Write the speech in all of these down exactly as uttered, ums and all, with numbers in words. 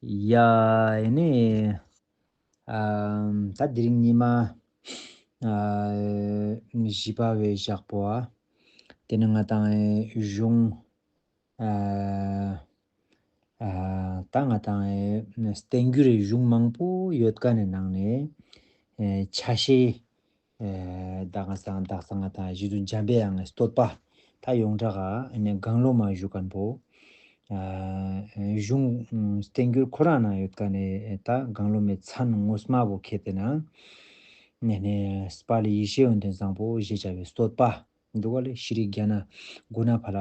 ཡ་ཨེ་ནས་ཨ་ད་དེ་རིང་ཉི་མ་ཨ་བཞི་པ་བའི་ཞག་པོ་ཨ། དེ་ནས་ང་དང་ཨེ་གཞུང་ཨ་ཨ་ད་ང་དང་ཨེ་བསྟན་འགྱུར་གཞུང་མང་པོ་ཡོད་ཀ་ནས་ནང་ནས་ཨེ་ཆ་ཤས། ཨེ་ད་ང་སང་དག་སང་ང་དང་རྗེ་བཙུན་འཇམ་པའི་དབྱངས་ཀྱི་བསྟོད་པ་ད་ཡོངས་གྲགས་ཨ་ནི་གང་བློ་མ་ཞུ་མཁན་པོ། ཨ་གཞུང་བསྟན་འགྱུར་ཁོ་རང་ནང་ཡོད་ཀ་ནས་ད་གང་བློ་མའི་མཚན་ངོ་མ་བོ་ཁྱེར་ཏེ་ན། ནས་ནས་དཔལ་ཡེ་ཤེས་ཡོན་ཏན་བཟང་པོ་ཞེས་བྱ་བའི་བསྟོད་པ་འདུག་ག་ལས། ཤྲཱི་ཛྙཱ་ན་གུ་ཎ་ཕ་ལ་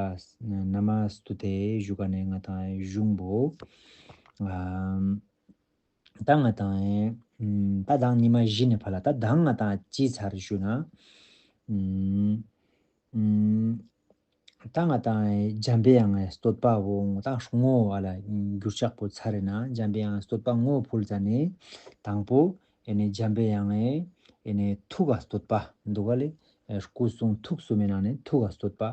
ན་མ་སྟུ་ཏེ་ཞུ་ཀ་ནས་ང་དང་གཞུང་པོ། ཨ་ད་ང་དང་ཨེ་ད་དང་ཉི་མ་བཞི་ནས་ཕར་ལ་ད་དང་ང་དང་ཅི་ཚར་ཞུ་ན། ཨུམ་ཨུམ་ད་ང་དང་ཨེ་འཇམ་པའི་དབྱངས་ཀྱི་བསྟོད་པ་བོ་ད་ངོ་བོ་ལ་འགྱུར་ལྕག་པོ་ཚར་རེ་ན་འཇམ་པའི་དབྱངས་ཀྱི་བསྟོད་པ་ངོ་བོ་ཕུལ་ཙ་ནས་དང་པོ་ཨེ་ནས་འཇམ་པའི་དབྱངས་ཀྱི་ཨེ་ནས་ཐུགས་ཀྱི་བསྟོད་པ་འདུག་ག་ལས། སྐུ་གསུང་ཐུགས་གསུམ་མའི་ནང་ནས་ཐུགས་ཀྱི་བསྟོད་པ།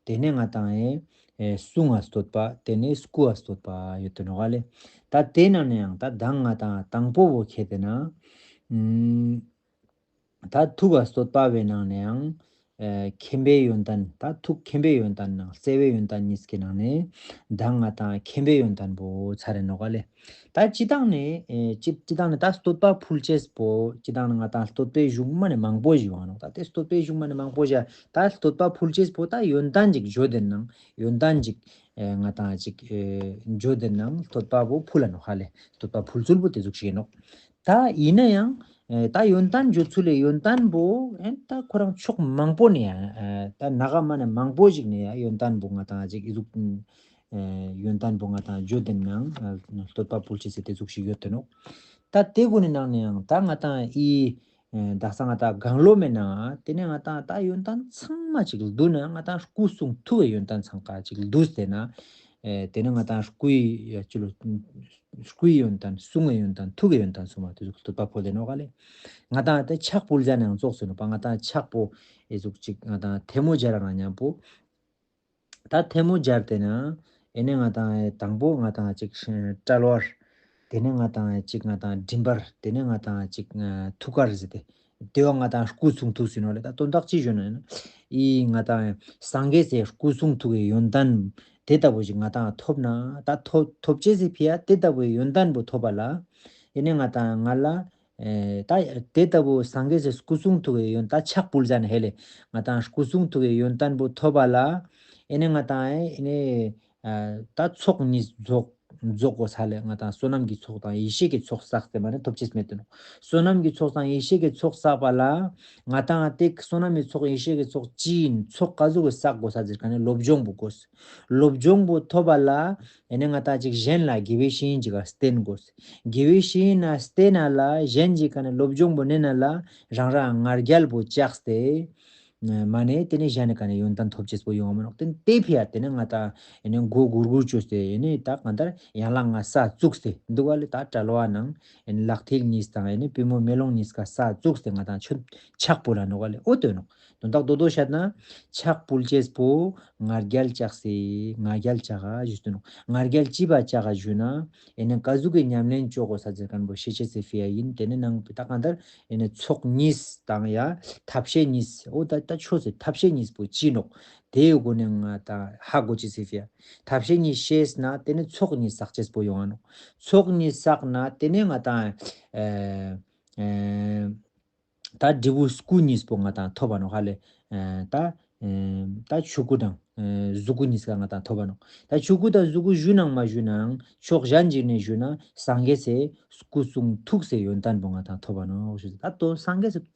དེ་ནས་ང་དང་ཨེ་ཨེ་གསུང་ངི་བསྟོད་པ། དེ་ནས་སྐུ་ངི་བསྟོད་པ་ཡོད་དོ་ནོ་ག་ལས། ད་དེ་ནང་ནས་ཡང་ད་དང་ང་དང་དང་པོ་བོ་ཁྱེར་ཏེ་ན། ཨུམ་ད་ཐུགས་ཀྱི་བསྟོད་པ་བའི་ནང་ནས་ཡང་ཨེ་མཁྱེན་པའི་ཡོན་ཏན། ད་ཐུགས་མཁྱེན་པའི་ཡོན་ཏན་ནང་བརྩེ་བའི་ཡོན་ཏན་གཉིས་ཀྱི་ནང་ནས་དང་ང་དང་མཁྱེན་པའི་ཡོན་ཏན་པོ་ཚར་རེ་ནོ་ག་ལས། ད་སྤྱི་བཏང་ནས་ཨེ་སྤྱི་སྤྱི་བཏང་ནས་ད་བསྟོད་པ་ཕུལ་ཅེས་པོ་སྤྱི་བཏང་ནས་ང་དང་བསྟོད་པའི་གཞུང་མ་ནས་མང་པོ་ཞིག་ཡོང་ནོ། ད་དེ་བསྟོད་པའི་གཞུང་མ་ནས་མང་པོ་ཞིག་ད་བསྟོད་པ་ཕུལ་ཅེས་པོ་ད་ཡོན་ཏན་ཅིག་བརྗོད་དེ་ནང་ཡོན་ཏན་ཅིག་ཨེ་ང་དང་ཅིག་ཨེ་བརྗོད་དེ་ནང་བསྟོད་པ་པོ་ཕུལ་ལ་ནོ་ཧ་ལས། བསྟོད་པ་ཕུལ་ཚུལ་པོ་དེ་ཟུག་ཞིག་ཡིན་ནོ། ད་ཡིན་ན་ཡང་ཨེ་ད་ཡོན་ཏན་བརྗོད་ཚུལ་ལས་ཡོན་ཏན་པོ་ཨེ་ད་ཁོ་རང་ཕྱོགས་མང་པོ་ནས་ཡང་ཨེ་ད་ན་ག་མ་ནས་མང་པོ་ཞིག་ནས་ཡང་ཡོན་ཏན་པོ་ང་དང་ཅིག་ཨི་ཟུག་ཨེ་ཡོན་ཏན་པོ་ང་དང་བརྗོད་དེ་ནང་ཨེ་བསྟོད་པ་ཕུལ་ཅེས་ཟེར་དེ་ཟུག་ཞིག་ཡོད་དེ་ནོ། ད་དེ་གུན་ནི་ནང་ནས་ཡང་ད་ང་དང་ཨི་ཨེ་དག་ས་ང་དང་གང་བློ་མའི་ནང་དེ་ནས་ང་དང་ད་ཡོན་ཏན་ཚང་མ་ཅིག་བསྡུ་ན་ང་དང་སྐུ་གསུང་ཐུགས་ཀྱི་ཡོན་ཏན་ཚང་ཀ་ཅིག་བསྡུས་ཏེ་ན། ཨེ་དེ་ནས་ང་དང་སྐུའི་ཡ་ཅི་ལོ། སྐུའི་ཡོན་ཏན། གསུང་གི་ཡོན་ཏན། ཐུགས་ཀྱི་ཡོན་ཏན་གསུམ་མ་དེ་ཟུག་བསྟོད་པ་ཕུལ་ཏེ་ནོ་ག་ལས། ང་དང་དེ་ཕྱག་ཕུལ་ཟ་ནས་ཡང་ཙོགས་སུ་ནོ་པ། ང་དང་ཕྱག་པོ་ཨེ་ཟུག་ཅིག་ང་དང་ཐལ་མོ་སྦྱར་ར་ན་མཉམ་པོ། ད་ཐལ་མོ་སྦྱར་ཏེ་ན་ཨེ་ནས་ང་དང་ཨེ་དང་པོ་ང་དང་ཅིག་དཔྲལ་བར། དེ་ནས་ང་དང་ཨེ་ཅིག་ང་དང་མགྲིན་པར། དེ་ནས་ང་དང་ཨེ་ཅིག་ཨ་ཐུགས་ཀར་ཟེར་ཏེ། དེ་བ་ང་དང་སྐུ་གསུང་ཐུགས་ཟེར་ནོ་ལས། ད་དོན་དག་ཅི་ཞུ་ན་ཡིན་ན། ཨི་ང་དང་སངས་རྒྱས་སི་སྐུ་གསུང་ཐུགས་ཀྱི་ཡོན་ཏན་དེ་ལྟ་བུ་ཞིག་ང་དང་ཐོབ་ན། ད་ཐོབ་ཐོབ་ཅེས་སི་ཕི་ཡ་དེ་ལྟ་བུའི་ཡོན་ཏན་པོ་ཐོབ་པ་ལ། ཨེ་ནས་ང་དང་ང་ལ་ཨེ་ད་དེ་ལྟ་བུ་སངས་རྒྱས་སི་སྐུ་གསུང་ཐུགས་ཀྱི་ཡོན་ད་ཕྱག་ཕུལ་ཟ་ནས་ཧེ་ལས་ང་དང་སྐུ་གསུང་ཐུགས་ཀྱི་ཡོན་ཏན་པོ་ཐོབ་པ་ལ། ཨེ་ནས་ང་དང་ཨེ་ནས་ཨ་ད་ཚོགས་གཉིས་རྫོགས་རྫོགས་དགོས་ས་ལས། ང་དང་བསོད་ནམས་ཀྱི་ཚོགས་དང་ཡེ་ཤེས་ཀྱི་ཚོགས་བསགས་ཏེ་མ་ནས་ཐོབ་ཅེས་མེད་དེ་ནོ། བསོད་ནམས་ཀྱི་ཚོགས་དང་ཡེ་ཤེས་ཀྱི་ཚོགས་བསགས་པ་ལ། ང་དང་དེ་བསོད་ནམས་ཀྱི་ཚོགས་ཡེ་ཤེས་ཀྱི་ཚོགས་ཅི་ཡིན། ཚོགས་ག་ཟུག་གི་བསགས་དགོས་ས་ཟེར་ག་ནས་སློབ་སྦྱོང་པོ་དགོས། སློབ་སྦྱོང་པོ་ཐོབ་པ་ལ། ཨེ་ནས་ང་དང་ཅིག་གཞན་ལ་དགེ་བའི་བཤེས་གཉེན་ཅིག་ག་བསྟེན་དགོས། དགེ་བའི་བཤེས་གཉེན་ན་བསྟེན་ན་ལ་གཞན་ཅིག་ག་ནས་སློབ་སྦྱོང་པོ་གནང་ན་ལ་རང་རང་ང་རྒྱལ་པོ་བཅག་སྟེ། མ་ནས་དེ་ནས་གཞན་ནི་ག་ནས་ཡོན་ཏན་ཐོབ་ཅེས་པོ་ཡོང་བ་མ་ནོག། དེ་དེ་ཕི་ཡ་དེ་ནས་ང་དང་ཨེ་ནས་མགོ་སྒུར་སྒུར་བཅོས་ཏེ་ཨེ་ནས་ད་གང་ལྟར་ཡན་ལག་ལྔ་ས་བཙུགས་ཏེ་འདུག་ག་ལས། ད་དཔྲལ་བ་ནང་ཨེ་ནས་ལག་མཐིལ་གཉིས་དང་ཨེ་ནས་པུས་མོ་མེ་ལོང་གཉིས་ཀ་ས་བཙུགས་ཏེ་ང་དང་ཆུ་ཕྱག་ཕུལ་ལ་ནོ་ག་ལས། འོ་དོ་ནོ། དོན་དག་རྡོག་རྡོག་བཤད་ན། ཕྱག་ཕུལ་ཅེས་པོ་ང་རྒྱལ་བཅག་སེ། ང་རྒྱལ་བཅག་ག་ཞུས་ཏེ་ནོ། ང་རྒྱལ་ཅི་བ་བཅག་ག་ཞུ་ན། ཨེ་ནས་ག་ཟུག་གི་ཉམས་ལེན་བཅོ་དགོས་ས་ཟེར་མཁན་པོ་ཤེས་ཅེས་སི་ཕི་ཡ་ཡིན། དེ་ནས་ནང་ད་གང་ལྟར་ཨེ་ནས་ཚོགས་གཉིས་དང་ཡ་ཐབས་ཤེས་གཉིས། འོ་ད་ད་ཆོས་སི་ཐབས་ཤེས་གཉིས་པོ་ཅི་ནོག། དེའི་སྒོ་ནས་ང་ད་ཧ་གོ་ཅེས་སི་ཕི་ཡ། ཐབས་ཤེས་གཉིས་ཤེས་ན་དེ་ནས་ཚོགས་གཉིས་བསགས་ཅེས་པོ་ཡོང་ང་ནོག། ཚོགས་གཉིས་བསགས་ན་དེ་ནས་ང་ད་ཨེ་ཨེ། ད་འབྲས་བུ་སྐུ་གཉིས་པོ་ང་དང་ཐོབ་པ་ནོ་ཧ་ལས། ཨེ་ད་ཨེ་ད་ཆོས་སྐུ་དང་ཨེ་གཟུགས་སྐུ་གཉིས་ཀ་ང་དང་ཐོབ་པ་ནོ། ད་ཆོས་སྐུ་དང་གཟུགས་སྐུ་ཞུ་ནའང་མ་ཞུ་ནའང་ཕྱོགས་གཞན་ཅིག་ནས་ཞུ་ན་སངས་རྒྱས་སི་སྐུ་གསུང་ཐུགས་སི་ཡོན་ཏན་པོ་ང་དང་ཐོབ་པ་ནོ་ཞུ། ད་དོ་སངས་རྒྱས་སི་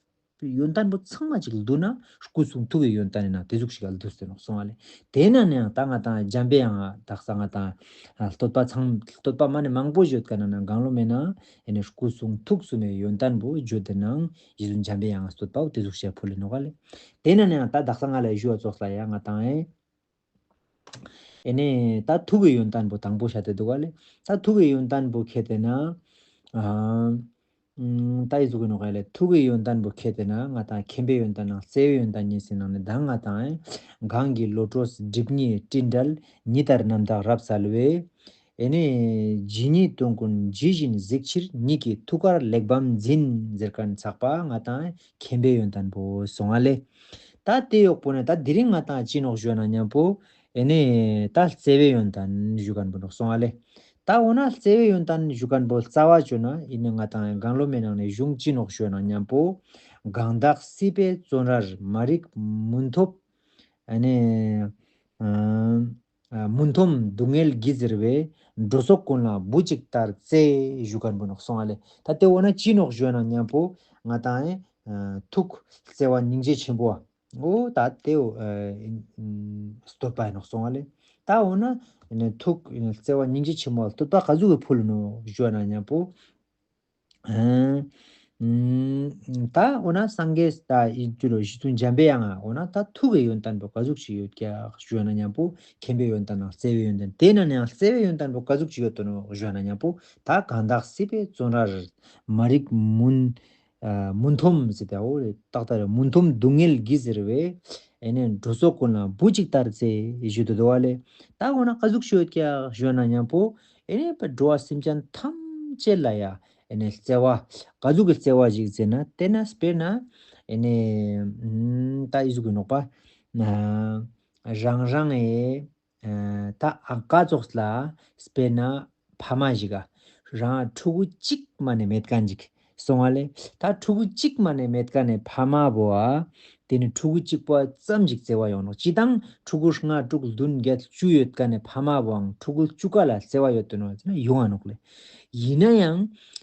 ཡོན་ཏན་པོ་ཚང་མ་ཅིག་བསྡུ་ན་སྐུ་གསུང་ཐུགས་ཀྱི་ཡོན་ཏན་ཡིན་ན་དེ་ཟུག་ཞིག་ལ་བསྡུས་ཟེར་ནོ་གསུང་བ་ལས། དེ་ན་ནའང་ད་ང་དང་འཇམ་པའི་དབྱངས་དག་ས་ང་དང་ཨ་བསྟོད་པ་ཚང་བསྟོད་པ་མ་ནས་མང་པོ་བརྗོད་ག་ན་ན་གང་བློ་མེད་ན་ཨེ་ནས་སྐུ་གསུང་ཐུགས་གསུམ་མའི་ཡོན་ཏན་པོ་བརྗོད་དེ་ནང་རྗེ་བཙུན་འཇམ་པའི་དབྱངས་བསྟོད་པ་དེ་ཟུག་ཞིག་ཕུལ་ལེ་ནོ་ག་ལས། དེ་ན་ནའང་ད་དག་ས་ང་ལ་ཞུ་བ་ཙོགས་ལ་ཡ་ང་དང་ཨེ། ཨེ་ནས་ད་ཐུགས་ཀྱི་ཡོན་ཏན་པོ་དང་པོ་བཤད་དེ་འདུག་ག་ལས། ད་ཐུགས་ཀྱི་ཡོན་ཏན་པོ་ཁྱེར་ཏེ་ན། ཨ། ཨུམ། ད་ཡི་ཟུག་གི་ནོ་ག་ལས། ཐུགས་ཀྱི་ཡོན་ཏན་པོ་ཁྱེར་ཏེ་ན་ང་དང་མཁྱེན་པའི་ཡོན་ཏན་ནང་བརྩེ་བའི་ཡོན་ཏན་གཉིས་སི་ནང་ནས་ད་ང་དང་ཨེ། གང་གི་བློ་གྲོས་སྒྲིབ་གཉིས་སྤྲིན་བྲལ་ཉི་ལྟར་རྣམ་དག་རབ་གསལ་བའི། ཨེ་ནི་ཇི་སྙེད་དོན་ཀུན་ཇི་བཞིན་གཟིགས་ཕྱིར། ཉིད་ཀྱི་ཐུགས་ཀར་གླེགས་བམ་འཛིན། ཟེར་མཁན་ཚགས་པ་ང་དང་མཁྱེན་པའི་ཡོན་ཏན་པོ་སོང་ང་ལེ། ད་དེ་ཡོག་པོ་ནས་ད་དེ་རིང་ང་དང་ཅི་ནོག་ཞུ་ན་མཉམ་པོ། ཨེ་ནི་ད་བརྩེ་བའི་ཡོན་ཏན་ཞུ་མཁན་པོ་ནོག་སོང་ང་ལེ། ད་འོ་ན་བརྩེ་བའི་ཡོན་ཏན་ཞུ་མཁན་པོ་རྩ་བ་བཅོས་ན་ཨེ་ནི་ང་དང་གང་བློ་མེད་ནང་ནས་གཞུང་ཅི་ནོག་ཞུ་ན་མཉམ་པོ། གང་དག་སྲིད་པའི་བཙོན་རར་མ་རིག་མུན་ཐོབ། ཨེ་ནི། ཨ། ཨ། མུན་འཐོམས་སྡུག་བསྔལ་གྱིས་གཟིར་བའི། འགྲོ་སོགས་ཀུན་ལ་བུ་གཅིག་ལྟར་བརྩེ། ཞུ་མཁན་པོ་ནོག་སོང་ང་ལེ། ད་དེ་འོ་ན་ཅི་ནོག་ཞུ་ན་མཉམ་པོ་ང་དང་ཨེ། ཨ། ཐུགས་བརྩེ་བ་སྙིང་རྗེ་ཆེན་པོ་བ། འོ་ད་དེ་འོ་ཨ། ཨིན། ཨིན། བསྟོད་པ་ཡིན་ནོག་སོང་ང་ལེ། ད་འོ་ན་ཨེ་ནི་ཐུགས་ཨེ་ནི་བརྩེ་བ་སྙིང་རྗེ་ཆེན་པོ་བ་བསྟོད་པ་ག་ཟུག་གི་ཕུལ་ནོག་ཞུ་ན་མཉམ་པོ། ཨ། ཨུམ། ད་འོ་ན་སངས་རྒྱས་ད་ཡིན་དུས་ལོ་རྗེ་བཙུན་འཇམ་པའི་དབྱངས་ང་འོ་ན་ད་ཐུགས་ཀྱི་ཡོན་ཏན་པོ་ག་ཟུག་ཅིག་ཡོད་ཀྱག་ཞུ་ན་མཉམ་པོ་མཁྱེན་པའི་ཡོན་ཏན་དང་བརྩེ་བའི་ཡོན་ཏན་དེ་ན་ནའང་བརྩེ་བའི་ཡོན་ཏན་པོ་ག་ཟུག་ཅིག་ཡོད་དོ་ནོག་ཞུ་ན་མཉམ་པོ་ད་གང་དག་སྲིད་པའི་བཙོན་རར་མ་རིག་མུན། ཨ། མུན་འཐོམས་ཟེར་ཏེ་འོ་རེད་ཏག་ཏག་རེད། མུན་འཐོམས་སྡུག་བསྔལ་གྱིས་གཟིར་བའི་ཨེ་ནི་འགྲོ་སོགས་ཀུན་ལ་བུ་གཅིག་ལྟར་བརྩེ་ཞུ་དོ་དོ་བ་ལེ། ད་འོ་ན་ག་ཟུག་ཞུ་ཡོད་ཀྱག་ཞུ་ན་མཉམ་པོ་ཨེ་ནི་འགྲོ་བ་སེམས་ཅན་ཐམས་ཅད་ལ་ཡ་ཨེ་ནི་བརྩེ་བ་ག་ཟུག་གི་བརྩེ་བ་ཞིག་ཟེར་ན་དེ་ན་དཔེར་ན་ཨེ་ནི་ཨུམ། ད་ཨི་ཟུག་གི་ནོག་པ། ཨ། རང་རང་ཨེ། ཨ། ད་ཨ་ཀ་ཙོགས་ལ་དཔེར་ན་ཕ་མ་ཞིག་ག་རང་ཕྲུ་གུ་གཅིག་མ་ནས་མེད་མཁན་ཅིག་སོང་ང་ལེ། ད་ཕྲུ་གུ་གཅིག་མ་ནས་མེད་མཁན་ནས་ཕ་མ་བོ་ཨ། དེ་ནི་ཕྲུ་གུ་གཅིག་པོ་ཙམ་ཞིག་བརྩེ་བ་ཡོང་ནོག་སྤྱི་བཏང་ཕྲུ་གུ་ལྔ་དྲུག་བདུན་བརྒྱད་བཅུ་ཡོད་མཁན་ནས་ཕ་མ་བོའང་ཕྲུ་གུ་བཅུ་ཀ་ལ་བརྩེ་བ་ཡོད་དོ་ནོག་ཟེར་ན་ཡོང་ང་ནོག་ལེ། ཡིན་ན་ཡང་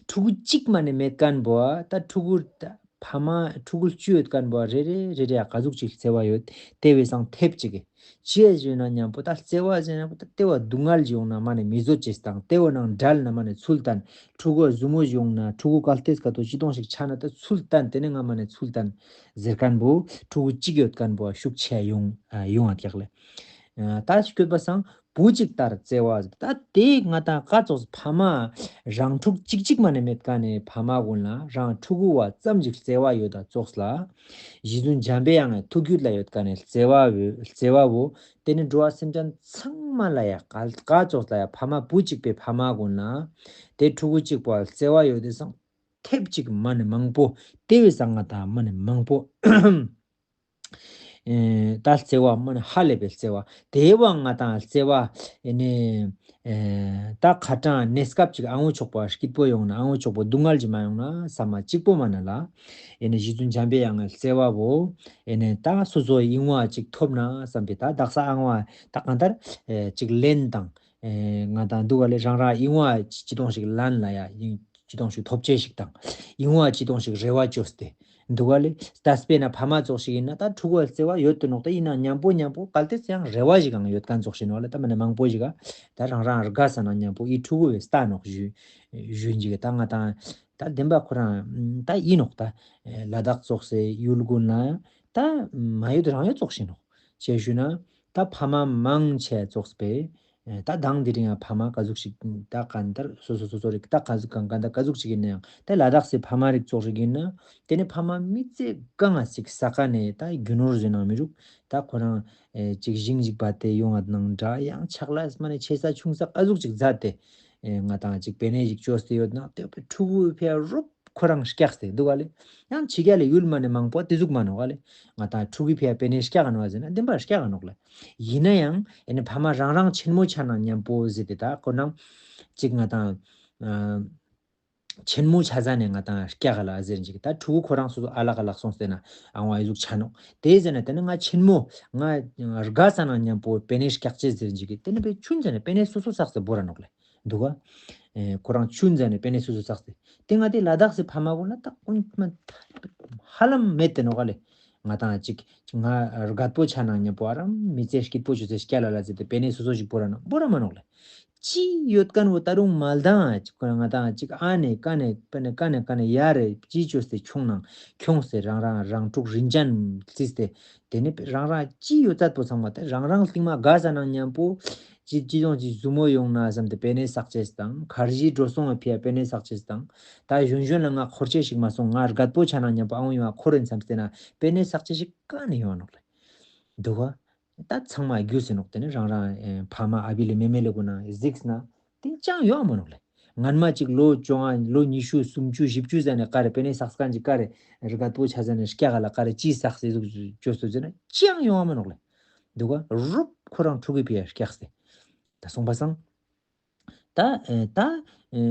ཕྲུ་གུ་གཅིག་མ་ནས་མེད་མཁན་བོ་ཨ། ད་ཕྲུ་གུ་ད་ཕ་མ་ཕྲུ་གུ་བཅུ་ཡོད་མཁན་པོ་རེ་རེ་རེ་རེ་ག་ཟུག་ཅིག་བརྩེ་བ་ཡོད། དེ་བས་སང་ཐེབས་ཅིག་གི་ཅི་ཡ་ཞུས་ན་མཉམ་པོ་ད་བརྩེ་བ་ཟེར་ན་པོ་ད་དེ་བ་སྡུག་བསྔལ་ཅིག་ཡོང་ན་མ་ནས་མི་བཟོད་ཅེས་དང་དེ་བ་ནང་འབྲལ་ན་མ་ནས་ཚུལ་བསྟན། ཕྲུ་གུ་ཟུ་མོ་ཞིག་ཡོང་ན་ཕྲུ་གུ་གལ་ཏེ་སྐད་དོ་ཅི་དོང་ཞིག་ཆ་ན་ད་ཚུལ་བསྟན་དེ་ནས་ང་མ་ནས་ཚུལ་བསྟན་ཟེར་མཁན་པོ་ཕྲུ་གུ་གཅིག་ཡོད་མཁན་པོ་ཤུགས་ཆེ་ཡོང་ཡོང་བ་ཀྱག་ལེ། ད་སྐྱོད་པ་སང་བུ་གཅིག་ལྟར་བརྩེ་བ། ད་དེ་ང་དང་ཀ་ཙོགས་ཕ་མ་རང་ཕྲུག་གཅིག་གཅིག་མ་ནས་མེད་མཁན་ནས་ཕ་མ་ཀུན་ལ་རང་ཕྲུ་གུ་བ་ཙམ་ཞིག་བརྩེ་བ་ཡོད་ད་ཙོགས་ལ། རྗེ་བཙུན་འཇམ་པའི་དབྱངས་ཀྱི་ཐུགས་རྒྱུད་ལ་ཡོད་མཁན་ནས་བརྩེ་བ་བོ་བརྩེ་བ་བོ་དེ་ནི་འགྲོ་བ་སེམས་ཅན་ཚང་མ་ལ་ཡ་ཀ་ཀ་ཙོགས་ལ་ཡ་ཕ་མ་བུ་གཅིག་པའི་ཕ་མ་ཀུན་ལ་དེ་ཕྲུ་གུ་གཅིག་པོ་བརྩེ་བ་ཡོད་དེ་སང་ཐེབས་གཅིག་མ་ནས་མང་པོ་དེ་བས་སང་ང་དང་མ་ནས་མང་པོ། ཨེ། ད་བརྩེ་བ་མ་ནི་ཧ་ལས་པའི་བརྩེ་བ། དེ་བ་ང་དང་བརྩེ་བ་ཨེ་ནི་ཨེ། ད་ཁ་གྲངས་གནས་སྐབས་ཅིག་ཨ་ངོ་ཆོག་པ་སྐྱིད་པོ་ཡོང་ན་ཨ་ངོ་ཆོག་པ་སྡུག་བསྔལ་ཅིག་མ་ཡོང་ན་ས་མ་གཅིག་པོ་མ་ན་ལ། ཨེ་ནི་རྗེ་བཙུན་འཇམ་པའི་དབྱངས་ཀྱི་བརྩེ་བ་བོ་ཨེ་ནི་ད་སོ་སོ་ཡིན་བ་ཅིག་ཐོབ་ན་བསམ་པའི་ད་དག་ས་ཨ་ངོ་ད་གང་ལྟར་ཨེ་ཅིག་ལེན་དང་ཨེ་ང་དང་འདུག་ག་ལེ་རང་རང་ཡིན་བ་ཅི་དོང་ཞིག་ལན་ལ་ཡ་ཡིན། ཅི་དོང་ཞིག་ཐོབ་ཆེ་ཞིག་དང་། ཡིན་བ་ཅི་དོང་ཞིག་རེ་བ་བཅོས་ཏེ། འདུག་ག་ལེ། ད་དཔེར་ན་ཕ་མ་ཙོགས་ཞིག་ཡིན་ན་ད་ཕྲུ་གུ་བརྩེ་བ་ཡོད་དུ་ནོག་ད་ཡིན་ན་མཉམ་པོ་མཉམ་པོ་གལ་ཏེ་ཡང་རེ་བ་ཞིག་ཡང་ཡོད་མཁན་ཙོགས་ཞིག་ནོག་ལེ། ད་མ་ནི་མང་པོ་ཞིག་ག་ད་རང་རང་དགའ་ས་ན་མཉམ་པོ་ཨི་ཕྲུ་གུ་བས་ལྟ་ནོག་ཞུ་ཞུ་འཇིག་ད་ང་དང་ད་བདེན་པ་ཁོ་རང་ད་ཡིན་ནོག་ད་ལ་དྭགས་ཙོགས་སེ་ཡུལ་དགོན་ལ་ད་མ་ཡོད་རང་ཡོད་ཙོགས་ཞིག་ནོག་ཅེས་ཞུ་ན་ད་ཕ་མ་མང་ཆེ་ཙོགས་པས། ད་དང་དེ་རིང་ཡང་ཕ་མ་ག་ཟུག་ཞིག་ད་གང་ལྟར་སོ་སོ་སོ་སོ་རིགས་ད་ག་ཟུག་གང་གང་ད་ག་ཟུག་ཞིག་ཡིན་ན་ཡང་ད་ལ་དྭགས་སི་ཕ་མ་རིགས་ཙོགས་ཞིག་ཡིན་ན་དེ་ནི་ཕ་མ་མི་ཚེ་གང་ང་ཞིག་ས་ཀ་ནས་ད་རྒྱུ་ནོར་བཟོས་ནང་མི་རུག་ད་ཁོ་རང་ཅིག་ཞིང་ཞིག་པ་དེ་ཡོང་བ་ནང་འདྲ་ཡང་ཆག་ལ་སྨ་ནས་ཆེ་ས་ཆུང་ས་ག་ཟུག་ཞིག་མཛད་དེ་ང་དང་ཅིག་པེ་ནེ་ཞིག་བཅོས་ཏེ་ཡོད་ན་དེ་ཕྲུ་གུ་ཕེ་རོབ་ཁོ་རང་སྐྱག་སྟེ་འདུག་ག་ལེ། ཡང་ཕྱི་རྒྱལ་ལ་ཡུལ་མ་ནས་མང་པོ་དེ་ཟུག་མ་ནོག་ག་ལེ། ང་དང་ཕྲུ་གུ་ཕི་ཡ་པེ་ནེ་སྐྱག་ག་ནོག་ཟེར་ན་བདེན་པ་སྐྱག་ག་ནོག་ལེ། ཡིན་ན་ཡང་ཨེ་ནི་ཕ་མ་རང་རང་ཆེན་མོ་ཆ་ན་མཉམ་པོ་ཟེར་ཏེ་ད་ཁོ་རང་གཅིག་ང་དང་ཨ། ཆེན་མོ་ཆ་ས་ནས་ང་དང་སྐྱག་ག་ལ་ཟེར་གཅིག་ད་ཕྲུ་གུ་ཁོ་རང་སོ་སོ་ཨ་ལག་ཨ་ལག་སོང་སྟེ་ན་ཨང་བ་ཨི་ཟུག་ཆ་ནོག་དེ་ཟེར་ན་དེ་ནི་ང་ཆེན་མོ་ང་དགའ་ས་ན་མཉམ་པོ་པེ་ནེ་སྐྱག་ཅེས་ཟེར་གཅིག་དེ་ནི་པེ་ཆུན་ཟེར་ནས་པེ་ནེ་སོ་སོ་བསགས་ཏེ་བོར་ར་ནོག་ལེ། འདུག་ག་ཨེ། ཁོ་རང་ཆུན་ཟ་ནས་པེ་ནེ་སོ་སོ་བསགས་ཏེ། དེ་ང་དེ་ལ་དྭགས་སི་ཕ་མ་ཀུན་ལ་ད་ཀུན་ཧ་ལམ་མེད་དེ་ནོག་ག་ལེ། ང་དང་ཅིག་ང་རྒད་པོ་ཆ་ན་མཉམ་པོ་ཨ་རམ་མི་ཚེ་སྐྱིད་པོ་ཆུ་ཚེ་སྐྱ་ལ་ལ་ཟེར་ཏེ་པེ་ནེ་སོ་སོ་ཞིག་བོར་ར་ནོག་བོར་ར་མ་ནོག་ལེ། ཅི་ཡོད་མཁན་བོ་ད་རུང་མ་ལྡང་ཅིག་ཁོ་ང་དང་ཅིག་ཨ་ནེ་ཀ་ནེ་པེ་ནེ་ཀ་ནེ་ཀ་ནེ་ཡ་རེ་ཅི་བཅོས་ཏེ་ཁྱོང་ནང་ཁྱོངས་ཏེ་རང་རང་རང་ཕྲུག་རིན་ཅན་བརྩིས་ཏེ་དེ་ནས་རང་རང་ཅི་ཡོད་ཚད་པོ་ཚང་མ་དེ་རང་རང་རྟིང་མ་དགའ་ས་ནང་མཉམ་པོ་ཅི་ཅི་ཡོང་ཅི་ཟུ་མོ་ཡོང་ན་བསམ་སྟེ་པེ་ནེ་བསགས་ཅེས་དང་ཁར་ཇི་འགྲོ་སོང་བ་ཕི་ཡ་པེ་ནེ་བསགས་ཅེས་དང་ད་གཞོན་གཞོན་ལ་ང་འཁོར་ཆས་ཤིག་མ་སོང་ང་རྒད་པོ་ཆ་ན་མཉམ་པོ་ཨང་ཡོང་ང་འཁོར་ཡིན་བསམ་སྟེ་ན་པེ་ནེ་བསགས་ཅེས་ཤིག་ག་ནས་ཡོང་ནོག་ལེ། འདུག་ག་ད་ཚང་མ་རྒྱུས་ཟིན་ནོག་དེ་ནས་རང་རང་ཨེ་ཕ་མ་ཨ་བི་ལེ་མེ་མེ་ལེ་གུ་ན་གཟིགས་ན་ དེ་ཅང་ཡོང་མ་ནོག་ལེ། སྔན་མ་ཅིག་ལོ་བཅོ་ལྔ་ལོ་ཉི་ཤུ་སུམ་ཅུ་བཞི་བཅུ་ཟ་ནས་ཀ་རེ་པེ་ནེ་སག་སྐན་ཅིག་ཀ་རེ་རི་ག་ཏོ་ཆ་ཟ་ནས་སྐྱ་ག་ལ་ཀ་རེ་ཅི་སག་སེ་ཟུག་བཅོས་སུ་ཟེར་ན་ཅང་ཡོང་མ་ནོག་ལེ། འདུག་ག་རུབ་ཁོ་རང་ཕྲུ་གུའི་ཕི་ཡ་སྐྱག་སེ། ད་སོང་པ་སང་། ད་ཨེ་ད་ཨེ་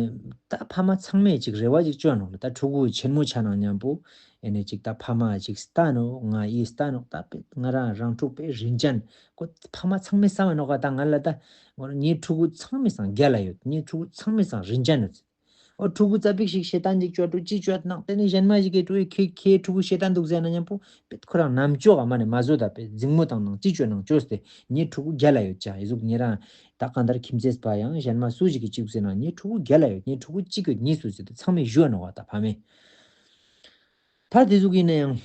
ད་ཕ་མ་ཚང་མས་ཅིག་རེ་བ་ཅིག་བཅོ་ནོག་ལེ། ད་ཕྲུ་གུ་ཆེན་མོ་ཆ་ནང་མཉམ་པོ་ཨེ་ནས་ཅིག་ད་ཕ་མ་ཅིག་ལྟ་ནོག་ང་ཡིས་ལྟ་ནོག་ད་པེ་ང་རང་རང་ཕྲུག་པེ་རིན་ཅན་ཁོ་ཕ་མ་ཚང་མས་བསམ་བ་ནོག་ག་ད་ང་ལ་ད་ངོ་ངའི་ཕྲུ་གུ་ཚང་མའི་སང་རྒྱལ་ལ་ཡོད། ངའི་ཕྲུ་གུ་ཚང་མའི་སང་རིན་ཅན་ཡོད། ཨོ་ཕྲུ་གུ་ཙ་པིག་ཞིག་ཤེ་ཏན་ཅིག་བཅོ་ཏུ་ཅི་བཅོ་ནང་དེ་ནས་གཞན་མ་ཞིག་གིས་ཕྲུ་གུ་ཁེ་ཁེ་ཕྲུ་གུ་ཤེ་ཏན་འདུག་ཟེར་ན་མཉམ་པོ་པེ་ཁོ་རང་ནམ་ཅོག་ག་མ་ནས་མ་བཟོ་ད་པེ་འཛིང་མོ་དང་ནང་ཅི་བཅོ་ནང་བཅོས་ཏེ་ངའི་ཕྲུ་གུ་རྒྱལ་ལ་ཡོད་ཅག་ཡི་ཟུག་ཉེ་རང་། ད་གང་ལྟར་ཁྱིམ་མཚེས་པ་ཡང་གཞན་མ་སུ་ཞིག་གིས་གཅིག་ཟེར་ན་ངའི་ཕྲུ་གུ་རྒྱལ་ལ་ཡོད། ངའི་ཕྲུ་གུ་གཅིག་ཡོད་གཉིས་སུ་ཟེར་ཏེ་ཚང་མས་ཞུ་ནོག་བ་ད་ཕ་མས། ད་དེ་ཟུག་ཡིན་ན་ཡང་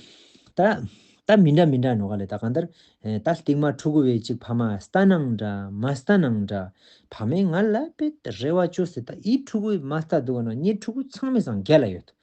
ད་ད་མི་འདྲ་མི་འདྲ་ནོག་ག་ལེ། ད་གང་ལྟར་ད་སྟིང་མ་ཕྲུ་གུ་བས་གཅིག་ཕ་མ་ལྟ་ནང་འདྲ་མ་ལྟ་ནང་འདྲ་ཕ་མས་ང་ལ་པེ་རེ་བ་བཅོས་ཟེར། ད་ཨི་ཕྲུ་གུ་མ་ལྟ་འདུག་ན་ངའི་ཕྲུ་གུ་ཚང་མའི་སང་རྒྱལ་ལ་ཡོད།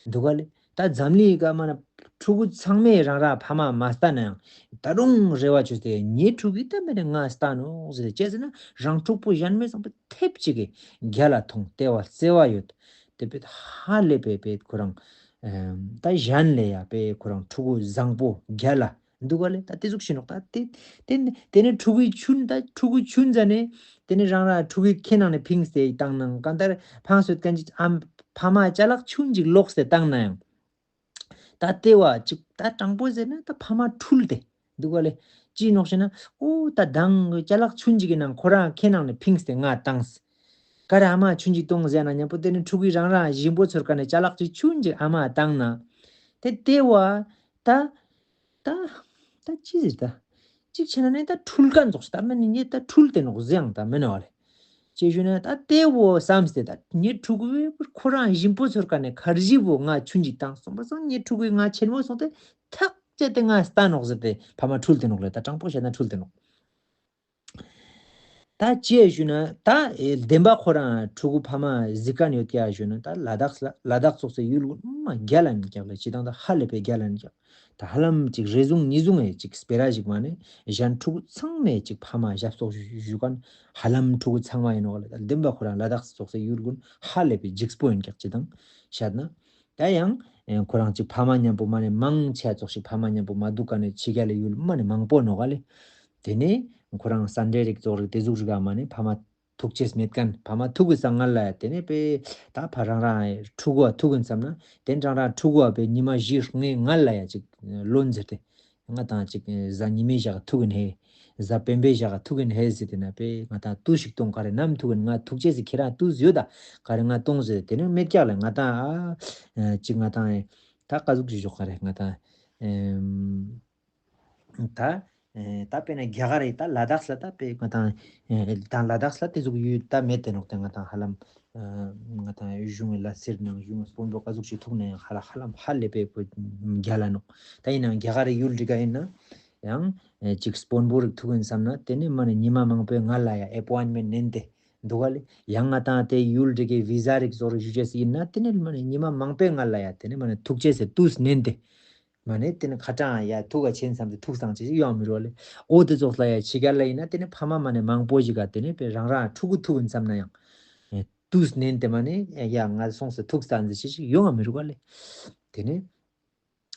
འདུག་ག་ལེ། ད་འཛམ་གླིང་ག་མ་ན་ཕྲུ་གུ་ཚང་མས་རང་རང་ཕ་མ་མ་ལྟ་ན་ཡང་ད་རུང་རེ་བ་བཅོས་ཏེ་ངའི་ཕྲུ་གུ་ད་མེད་ན་ང་ལྟ་ནོག་ཟེར་ཏེ་ཅི་ཟེར་ན་རང་ཕྲུག་པོ་གཞན་མའི་སང་པེ་ཐེབས་གཅིག་གི་རྒྱལ་ལ་ཐོང་ལྟེ་བ་བརྩེ་བ་ཡོད། དེ་པེ་ཧ་ལས་པེ་པེ་ཁོ་རང་ད་གཞན་ལས་ཡ་པེ་ཁོ་རང་ཕྲུ་གུ་བཟང་པོ་རྒྱལ་ལ་འདུག་ག་ལེ། ད་དེ་ཟུག་ཤི་ནོག་ད་དེ་དེ་དེ་ནས་ཕྲུ་གུའི་ཆུན་ད་ཕྲུ་གུའི་ཆུན་ཟ་ནས་དེ་ནས་རང་རང་ཕྲུ་གུའི་ཁེ་ནང་ནས་ཕིངས་ཏེ་བཏང་ནང་གང་ལྟར་ཕངས་སོད་གན་ཅིག་ཨམ་ཕ་མ་ཅ་ལག་ཆུན་ཅིག་ལོག་སྟེ་བཏང་ན་ཡང་། ད་ལྟེ་བ་ཅིག་ད་དྲང་པོ་ཟེར་ན་ད་ཕ་མ་འཁྲུལ་ཏེ་འདུག་ག་ལེ། ཅི་ནོག་ཤེ་ན་ཨོ་ད་དང་ཅ་ལག་ཆུན་ཅིག་གི་ནང་ཁོ་རང་ཁེ་ནང་ནས་ཕིངས་ཏེ་ང་བཏང་། ག་རེ་ཨ་མ་ཆུན་ཅིག་གཏོང་ཟེར་ན་མཉམ་པོ་དེ་ནི་ཕྲུ་གུའི་རང་རང་གཞིམ་པོ་ཚོར་ཀ་ནས་ཅ་ལག་ཅིག་ཆུན་ཅིག་ཨ་མ་བཏང་ན། དེ་ལྟེ་བ་ད། ད། ད་ཅི་ཟེར་ད། གཅིག་བྱས་ན་ནི་ད་འཁྲུལ་ཀ་འཛོགས་ཤིག་ད་མེད་ནི་ངས་ད་འཁྲུལ་ཏེ་ནོག་ཟེར་ཡང་ད་མེད་ནོག་ལེ། ཅེས་ཞུས་ན་ད་ལྟེ་བོ་བསམ་སྟེ་ད་ངའི་ཕྲུ་གུ་ཁོ་རང་གཞིམ་པོ་ཚོར་ཀ་ནས་ཁར་གཞི་བོ་ང་ཆུན་ཅིག་བཏང་སོང་པ་སོང་ངའི་ཕྲུ་གུའི་ང་ཆེན་མོ་སོང་སྟེ་ཐག་བཅད་དེ་ང་ལྟ་ནོག་ཟེར་ཏེ་ཕ་མ་འཁྲུལ་ཏེ་ནོག་ལེ། ད་དྲང་པོ་བཤད་ན་འཁྲུལ་ཏེ་ནོག་ད་ཅི་ཡ་ཞུ་ན་ད་ཨེ་བདེན་པ་ཁོ་རང་ཕྲུ་གུ་ཕ་མ་གཟིགས་མཁན་ཡོད་ཀྱག་ཞུ་ན་ད་ལ་དྭགས་ལ་ལ་དྭགས་ཙོགས་སེ་ཡུལ་མ་རྒྱལ་ལ་ནི་ཀྱག་ལ་ཅི་དང་ད་ཧ་ལས་པའི་རྒྱལ་ལ་ནི་ཀྱག་ད་ཧ་ལམ་ཅིག་རེ་ཟུང་ཉིས་ཟུང་ཨེ་ཅིག་སྤེ་ར་ཞིག་མ་ནི་གཞན་ཕྲུ་གུ་ཚང་མས་ཅིག་ཕ་མ་ཞབས་ཏོག་ཞུ་ཞུ་མཁན་ཧ་ལམ་ཕྲུ་གུ་ཚང་མ་ཡིན་ནོག་ལ་ད་བདེན་པ་ཁོ་རང་ལ་དྭགས་ཙོགས་སེ་ཡུལ་ཀུན་ཧ་ལས་པའི་འཇིགས་པོ་ཡིན་ཀྱག་ཅི་དང་བཤད་ན། ད་ཡང་ཨེ་ཁོ་རང་ཅིག་ཕ་མ་མཉམ་པོ་མ་ནི་མང་ཆེ་ཙོགས་ཤིག་ཕ་མ་མཉམ་པོ་མ་འདུག་ག་ནི་ཕྱི་རྒྱལ་ལ་ཡུལ་མ་ནི་མང་པོ་ནོག་ག་ལེ། དེ་ནས་ཁོ་རང་སན་ཌེ་རིག་ཙོགས་རིག་དེ་ཟུག་རིག་ག་མ་ནི་ཕ་མ་ཐུག་ཅེས་མེད་མཁན་ཕ་མ་ཐུག་གི་སང་ང་ལ་དེ་ནས་པེ་ད་ཕ་རང་རང་ཕྲུ་གུ་བ་ཐུག་གིན་བསམ་ན་དེ་རང་རང་ཕྲུ་གུ་བ་པེ་ཉི་མ་བཞི་ལྔའི་ང་ལ་ཡ་ཅིག་ལོན་ཟེར་ཏེ་ང་དང་ཅིག་གཟའ་ཉི་མའི་ཞག་ཐུག་གིན་ཧེ་གཟའ་སྤེན་པའི་ཞག་ཐུག་གིན་ཧེ་ཟེར་ཏེ་ན་པེ་ང་དང་ཏུ་ཞིག་གཏོང་ག་རེ་ནམ་ཐུག་གིན་ང་ཐུག་ཅེས་ཟེར་ཁྱེད་རང་ཏུ་ཡོད་ད་ག་རེ་ང་གཏོང་ཟེར་དེ་ནས་མེད་ཀྱག་ལ་ང་དང་ཨ་ཅིག་ང་དང་ད་ཀ་ཟུག་ཅིག་ཞོག་ག་རེ་ང་དང་ཨེམ། ད། ད་དཔེར་ན་རྒྱ་གར་རེད་ད་ལ་དྭགས་ལ་ད་དཔེ་ང་དང་། ད་ལ་དྭགས་ལ་དེ་ཟུག་ཡོད་ད་མེད་དེ་ནོག་དེ་ང་དང་ཧ་ལམ། ང་དང་གཞུང་གི་ལ་སེར་ནང་གཞུང་གི་དཔོན་པོ་ག་ཟུག་ཅིག་ཐུག་ན་ཡང་ཧ་ལ་ཧ་ལམ་ཧ་ལས་པའི་བོ་རྒྱ་ལ་ནོག་ད་ཡིན་ནའང་རྒྱ་གར་རེ་ཡུལ་འདི་ག་ཡིན་ན། ཡང་། ཅིག་དཔོན་པོ་རིགས་ཐུག་ཡིན་བསམ་ན་དེ་ནི་མ་ནི་ཉི་མ་མང་པོའི་ང་ལ་ཡང་ཨེ་པོ་ཨིན་མེན་ནན་ཏེ། འདུག་ག་ལེ། ཡང་ང་དང་དེ་ཡུལ་འདི་གའི་བི་ཟ་རིགས་ཟོ་རིགས་ཞུ་ཅེས་ཡིན་ན་དེ་ནི་མ་ནི་ཉི་མ་མང་པོའི་ང་ལ་ཡང་དེ་ནི་མ་ནི་ཐུག་ཅེས་སེ་ཏུས་ནན་ཏེ། མ་ནི་དེ་ནི་ཁ་གྲངས་ཡ་ཐུག་ག་ཆེན་བསམ་དེ་ཐུག་སང་ཅི་ཡོང་མི་རོ་ལེ། ཨོ་དེ་ཙོགས་ལ་ཡ་ཕྱི་རྒྱལ་ལ་ཡིན་ན་དེ་ནི་ཕ་མ་མ་ནི་མང་པོ་ཞིག་ག་དེ་ནི་པེ་རང་རང་ཕྲུ་གུ་ཐུག་ཡིན་བསམ་ན་ཡང་། ཨེ་ཏུས་ནན་དེ་མ་ནི་ཡ་ང་སོང་སེ་ཐུག་སང་ཅི་ཞིག་ཡོང་མི་རུ་ག་ལེ། དེ་ནི་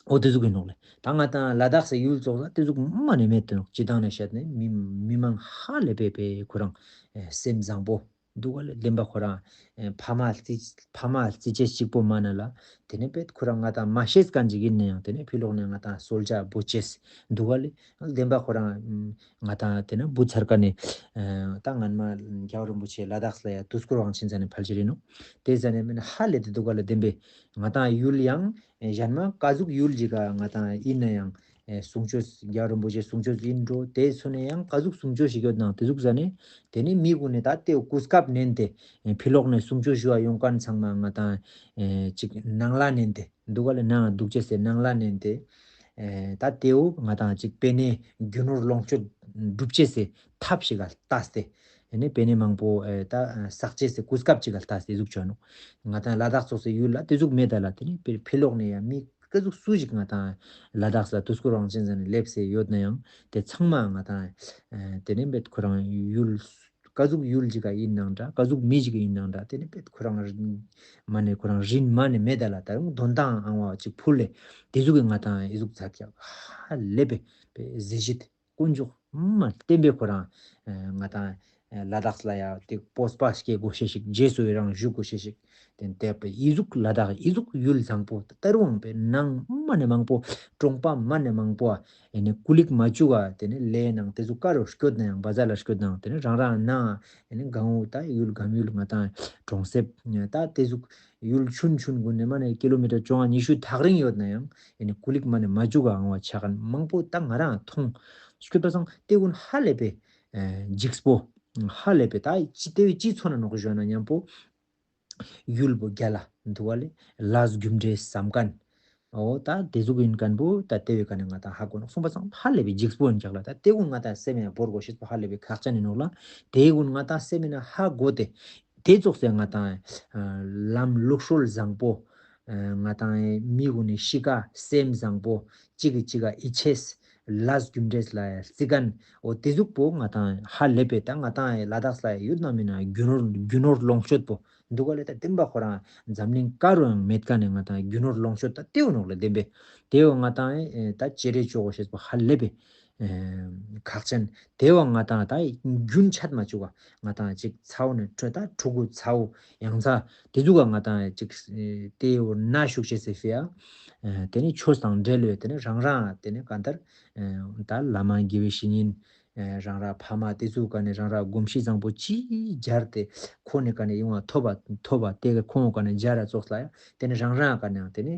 ཨོ་དེ་ཟུག་གི་ནོག་ལེ། ད་ང་དང་ལ་དྭགས་སེ་ཡུལ་ཙོགས་ལ་དེ་ཟུག་མ་ནི་མེད་དེ་ནོག་སྤྱི་བཏང་ནས་བཤད་ནས་མི་མི་མང་ཧ་ལས་པེ་པེ་ཁོ་རང་ཨེ་སེམས་བཟང་པོ། འདུག་ག་ལེ། བདེན་པ་ཁོ་རང་ཨེ་ཕ་མ་རྩི་ཕ་མ་རྩི་ཅེས་གཅིག་པོ་མ་ན་ལ། དེ་ནས་པེ་ཁོ་རང་ང་དང་མ་ཤེས་མཁན་ཅིག་ཡིན་ན་ཡང་དེ་ནས་ཕི་ལོག་ནས་ང་དང་གསོལ་ཇ་འབུལ་ཅེས་འདུག་ག་ལེ། བདེན་པ་ཁོ་རང་ང་དང་དེ་ནས་འབུལ་ཚར་ཀ་ནས་ད་སྔན་མ་རྒྱལ་བ་རིན་པོ་ཆེ་ལ་དྭགས་ལ་ཡ་དུས་འཁོར་དབང་ཆེན་ཟ་ནས་ཕལ་ཆེར་ཡིན་ནོ། དེ་ཟ་ནས་མིན་ཧ་ལས་དེ་འདུག་ག་ལེ། བདེན་པས་ང་དང་ཡུལ་ཡང་གཞན་མ་ག་ཟུག་ཡུལ་ཅིག་ག་ང་དང་ཡིན་ན་ཡང་། ཨེ་གསུང་ཆོས་རྒྱལ་བ་རིན་པོ་ཆེ་གསུང་ཆོས་ཡིན་འགྲོ་དེ་ཚོ་ནས་ཡང་ག་ཟུག་གསུང་ཆོས་ཤིག་ཡོད་ནང་དེ་ཟུག་ཟ་ནས་དེ་ནས་མི་གུན་ནས་ད་ལྟེ་གུས་སྐབས་ནན་ཏེ་ཨེ་ཕི་ལོག་ནས་གསུང་ཆོས་ཞུ་བ་ཡོང་མཁན་ཚང་མ་ང་དང་ཨེ་ཅིག་ནང་ལ་ནན་ཏེ་འདུག་ག་ལེ། ནང་འདུག་ཅེས་སེ་ནང་ལ་ནན་ཏེ་ཨེ་ད་ལྟེའུ་ང་དང་ཅིག་པེ་ནེ་རྒྱུ་ནོར་ལོངས་སྤྱོད་སྒྲུབ་ཅེས་སེ་ཐབས་ཤིག་ག་ལྟ་སྟེ་ཨེ་ནས་པེ་ནེ་མང་པོ་ཨེ་ད་བསགས་ཅེས་སེ་གུས་སྐབས་ཅིག་ག་ལྟ་སྟེ་ཟུག་བྱོན་ནོ། ང་དང་ལ་དྭགས་ཙོགས་སེ་ཡུལ་ལ་དེ་ཟུག་མེད་ད་ལ་དེ་ནས་ཕི་ལོག་ནས་ཡང་མི། ཀ་ཟུག་སུ་ཞིག་ང་དང་ལ་དྭགས་ལ་དུས་འཁོར་དབང་ཆེན་ཟེར་ནས་སླེབས་སེ་ཡོད་ན་ཡང་དེ་ཚང་མ་ང་དང་དེ་ནས་འབད་ཁོ་རང་ཡུལ་ ཀ་ཟུག་ཡུལ་ཅིག་ག་ཡིན་ནའང་འདྲ། ཀ་ཟུག་མི་ཅིག་ག་ཡིན་ནའང་འདྲ། དེ་ནི་དཔེ་ཁོ་རང་རིན་མ་ནས་ཁོ་རང་རིན་མ་ནས་མེད་ད་ལ། ད་རུང་དོན་དང་ཨང་བ་ཅིག་ཕུལ་ལེ། དེ་ཟུག་གི་ང་དང་ཨི་ཟུག་ཛད་ཀྱག་ཧ་ལས་པའི་པའི་གཟི་བརྗིད་དཀོན་མཆོག་མ་བསྟན་པའི་ཁོ་རང་ང་དང་ལ་དྭགས་ལ་ཡ་དེ་སྤོབས་པ་སྐྱེ་དགོས་ཤེས་ཤིག་རྗེས་སུ་ཡི་རང་ཞུ་དགོས་ཤེས་ཤིག་དེ་དེ་པའི་ཨི་ཟུག་ལ་དྭགས་ཨི་ཟུག་ཡུལ་བཟང་པོ་ད་རུང་པའི་ནང་མ་ནས་མང་པོ་གྲོང་པ་མ་ནས་མང་པོ་ཨ་ནི་ཀུ་ལིག་མ་བཅུག་ག་དེ་ནི་ལས་ནང་དེ་ཟུག་ཀ་རུ་སྐྱོད་ན་ཡང་བ་ཛ་ལ་སྐྱོད་ནའང་དེ་ནི་རང་རང་ནང་ཨ་ནི་གང་འུ་ད་ཡུལ་གམ་ཡུལ་ང་དང་གྲོང་གསེབ་ད་དེ་ཟུག་ཡུལ་ཆུན་ཆུན་གུན་ནས་མ་ནས་ཀི་ལོ་མི་ཊར་བཅོ་ལྔ་ཉི་ཤུ་ཐག་རིང་ཡོད་ན་ཡང་ཨ་ནི་ཀུ་ལིག་མ་ནས་མ་བཅུག་ག་ཨང་བ་ཆ་མཁན་མང་པོ་ད་ང་རང་མཐོང་། སྐྱོད་པ་སང་དེ་གུན་ཧ་ལས་པའི་འཇིགས་པོ་ཧ་ལས་པའི་ད་ཅི་དེ་བས་ཅི་ཚོ་ན་ནོག་ཞོན་ན་མཉམ་པོ། ཡུལ་པོ་རྒྱ་ལ་འདུག་བ་ལས་ལས་རྒྱུ་འབྲས་བསམ་མཁན། འོ་ད་དེ་ཟུག་ཡིན་མཁན་པོ་ད་དེ་བས་ཀ་ནས་ང་དང་ཧ་གོ་ནོག་གསུངས་པ་སང་ཧ་ལས་པའི་འཇིགས་པོ་ཡིན་ཀྱག་ལ། ད་དེ་གུན་ང་དང་སེམས་ཡང་བོར་དགོས་ཤེས་པོ་ཧ་ལས་པའི་ཁག་ཅན་ཡིན་ནོག་ལ། དེ་གུན་ང་དང་སེམས་ཡིན་ན་ཧ་གོ་དེ། དེ་ཙོགས་སེ་ང་དང་ལམ་ལུགས་སྲོལ་བཟང་པོ། ང་དང་མི་གུན་ནི་གཤིས་ཀ་སེམས་བཟང་པོ། གཅིག་གིས་གཅིག་ག་ཡིད་ཆེས། ལས་རྒྱུ་འབྲས་ལ་བརྩི་མཁན། འོ་དེ་ཟུག་པོ་ང་དང་ཧ་ལས་པའི་ད་ང་དང་ལ་དྭགས་ལ་ཡོད་ན་མིན་ན་རྒྱུ་ནོར་རྒྱུ་ནོར་ལོངས་སྤྱོད་པོ་འདུག་ག་ལས། ད་བདེན་པ་ཁོ་རང་འཛམ་གླིང་ཀ་རུ་ཡང་མེད་མཁན་ནི་ང་དང་རྒྱུ་ནོར་ལོངས་སྤྱོད་ད་དེའུ་ནོག་ལ། བདེན་པའི་དེའུ་ང་དང་ད་བྱེད་རེས་བཅོ་དགོས་ཤེས་པོ་ཧ་ལས་པའི་ཁག་ཅན། དེ་བ་ང་དང་ད་རྒྱུན་ཆད་མ་བཅུག་ག་ང་དང་ཅིག་ཚ་བོ་ནས་ཁྲོད་ད་ཕྲུ་གུ་ཚ་བོ་ཡང་ཚ་དེ་ཟུག་ག་ང་དང་ཅིག་དེ་བོ་ན་ཤུགས་ཆེ་སེ་ཕི་ཡ། དེ་ནི་ཆོས་དང་འབྲེལ་བའི་དེ་ནི་རང་རང་དེ་ནི་གང་ལྟར་ད་བླ་མ་དགེ་བའི་བཤེས་གཉེན་རང་ར་ཕ་མ་དེ་ཚོ་ག་ནས་རང་ར་གོམས་གཤིས་བཟང་པོ་ཅིག་སྦྱར་ཏེ་ཁོ་ནས་ག་ནས་ཡོང་བ་ཐོབ་པ་ཐོབ་པ་དེ་ག་ཁོང་ག་ནས་སྦྱར་ར་ཙོགས་ལ་ཡ། དེ་ནི་རང་རང་ག་ནས་དེ་ནི་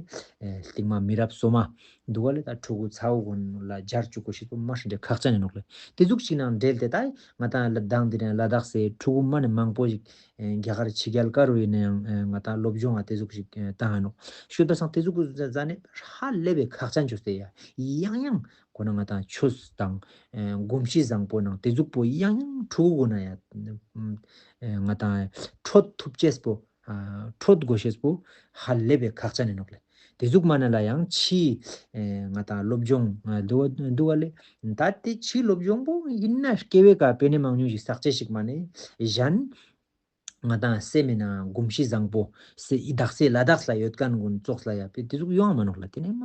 རྟིང་མ་མི་རབས་སོ་མ་འདུག་ག་ལས་ད་ཕྲུ་གུ་ཚ་བོ་གུན་ལ་སྦྱར་བཅུག་དགོས་ཤེས་པོ་མ་ཧྲི་འདྲེ་ཁག་ཅན་ཡིན་ནོག་ལས། དེ་ཟུག་ཅིག་ནང་འབྲེལ་ཏེ་ད་ང་དང་ལ་དང་དེ་ནས་ལ་དྭགས་སེ་ཕྲུ་གུ་མ་ནས་མང་པོ་ཞིག་རྒྱ་གར་ཕྱི་རྒྱལ་ཀ་རུ་ཡིན་ན་ཡང་ང་དང་སློབ་སྦྱོང་ཨ་དེ་ཟུག་ཞིག་བཏང་ཡིན་ནོག་ཤོད་པ་སང་དེ་ཟུག་གུ་ཟ་ནས་ཧ་ལས་པའི་ཁག་ཅན་བཅོས་ཏེ་ཡ་ཡང་ཡང་ཁོ་ན་ང་དང་ཆོས་དང་གོམས་གཤིས་བཟང་པོ་ནང་དེ་ཟུག་པོ་ཡང་ཡང་ཕྲུ་གུ་གུན་ན་ཡ་ང་དང་འཕྲོད་ཐུབ་ཅེས་པོ། འཕྲོད་དགོས་ཤེས་པོ་ཧ་ལས་པའི་ཁག་ཅན་ཡིན་ནོག་ལས། དེ་ཟུག་མ་ན་ལ་ཡང་ཕྱིའི་ང་དང་སློབ་སྦྱོང་འདུག་འདུག་ག་ལས། ད་དེ་ཕྱིའི་སློབ་སྦྱོང་པོ་ཡིན་ན་སྐྱེ་བའི་ཀ་པེ་ནེ་མང་ཉུང་ཞིག་བསགས་ཅེས་ཤིག་མ་ནས་གཞན་ང་དང་སེམས་མེད་ན་གོམས་གཤིས་བཟང་པོ་སེ་ཡི་དྭགས་སེ་ལ་དྭགས་ལ་ཡོད་མཁན་ཀུན་ཙོགས་ལ་ཡ་པེ་དེ་ཟུག་ཡོང་མ་ནོག་ལ། དེ་ནས་མ་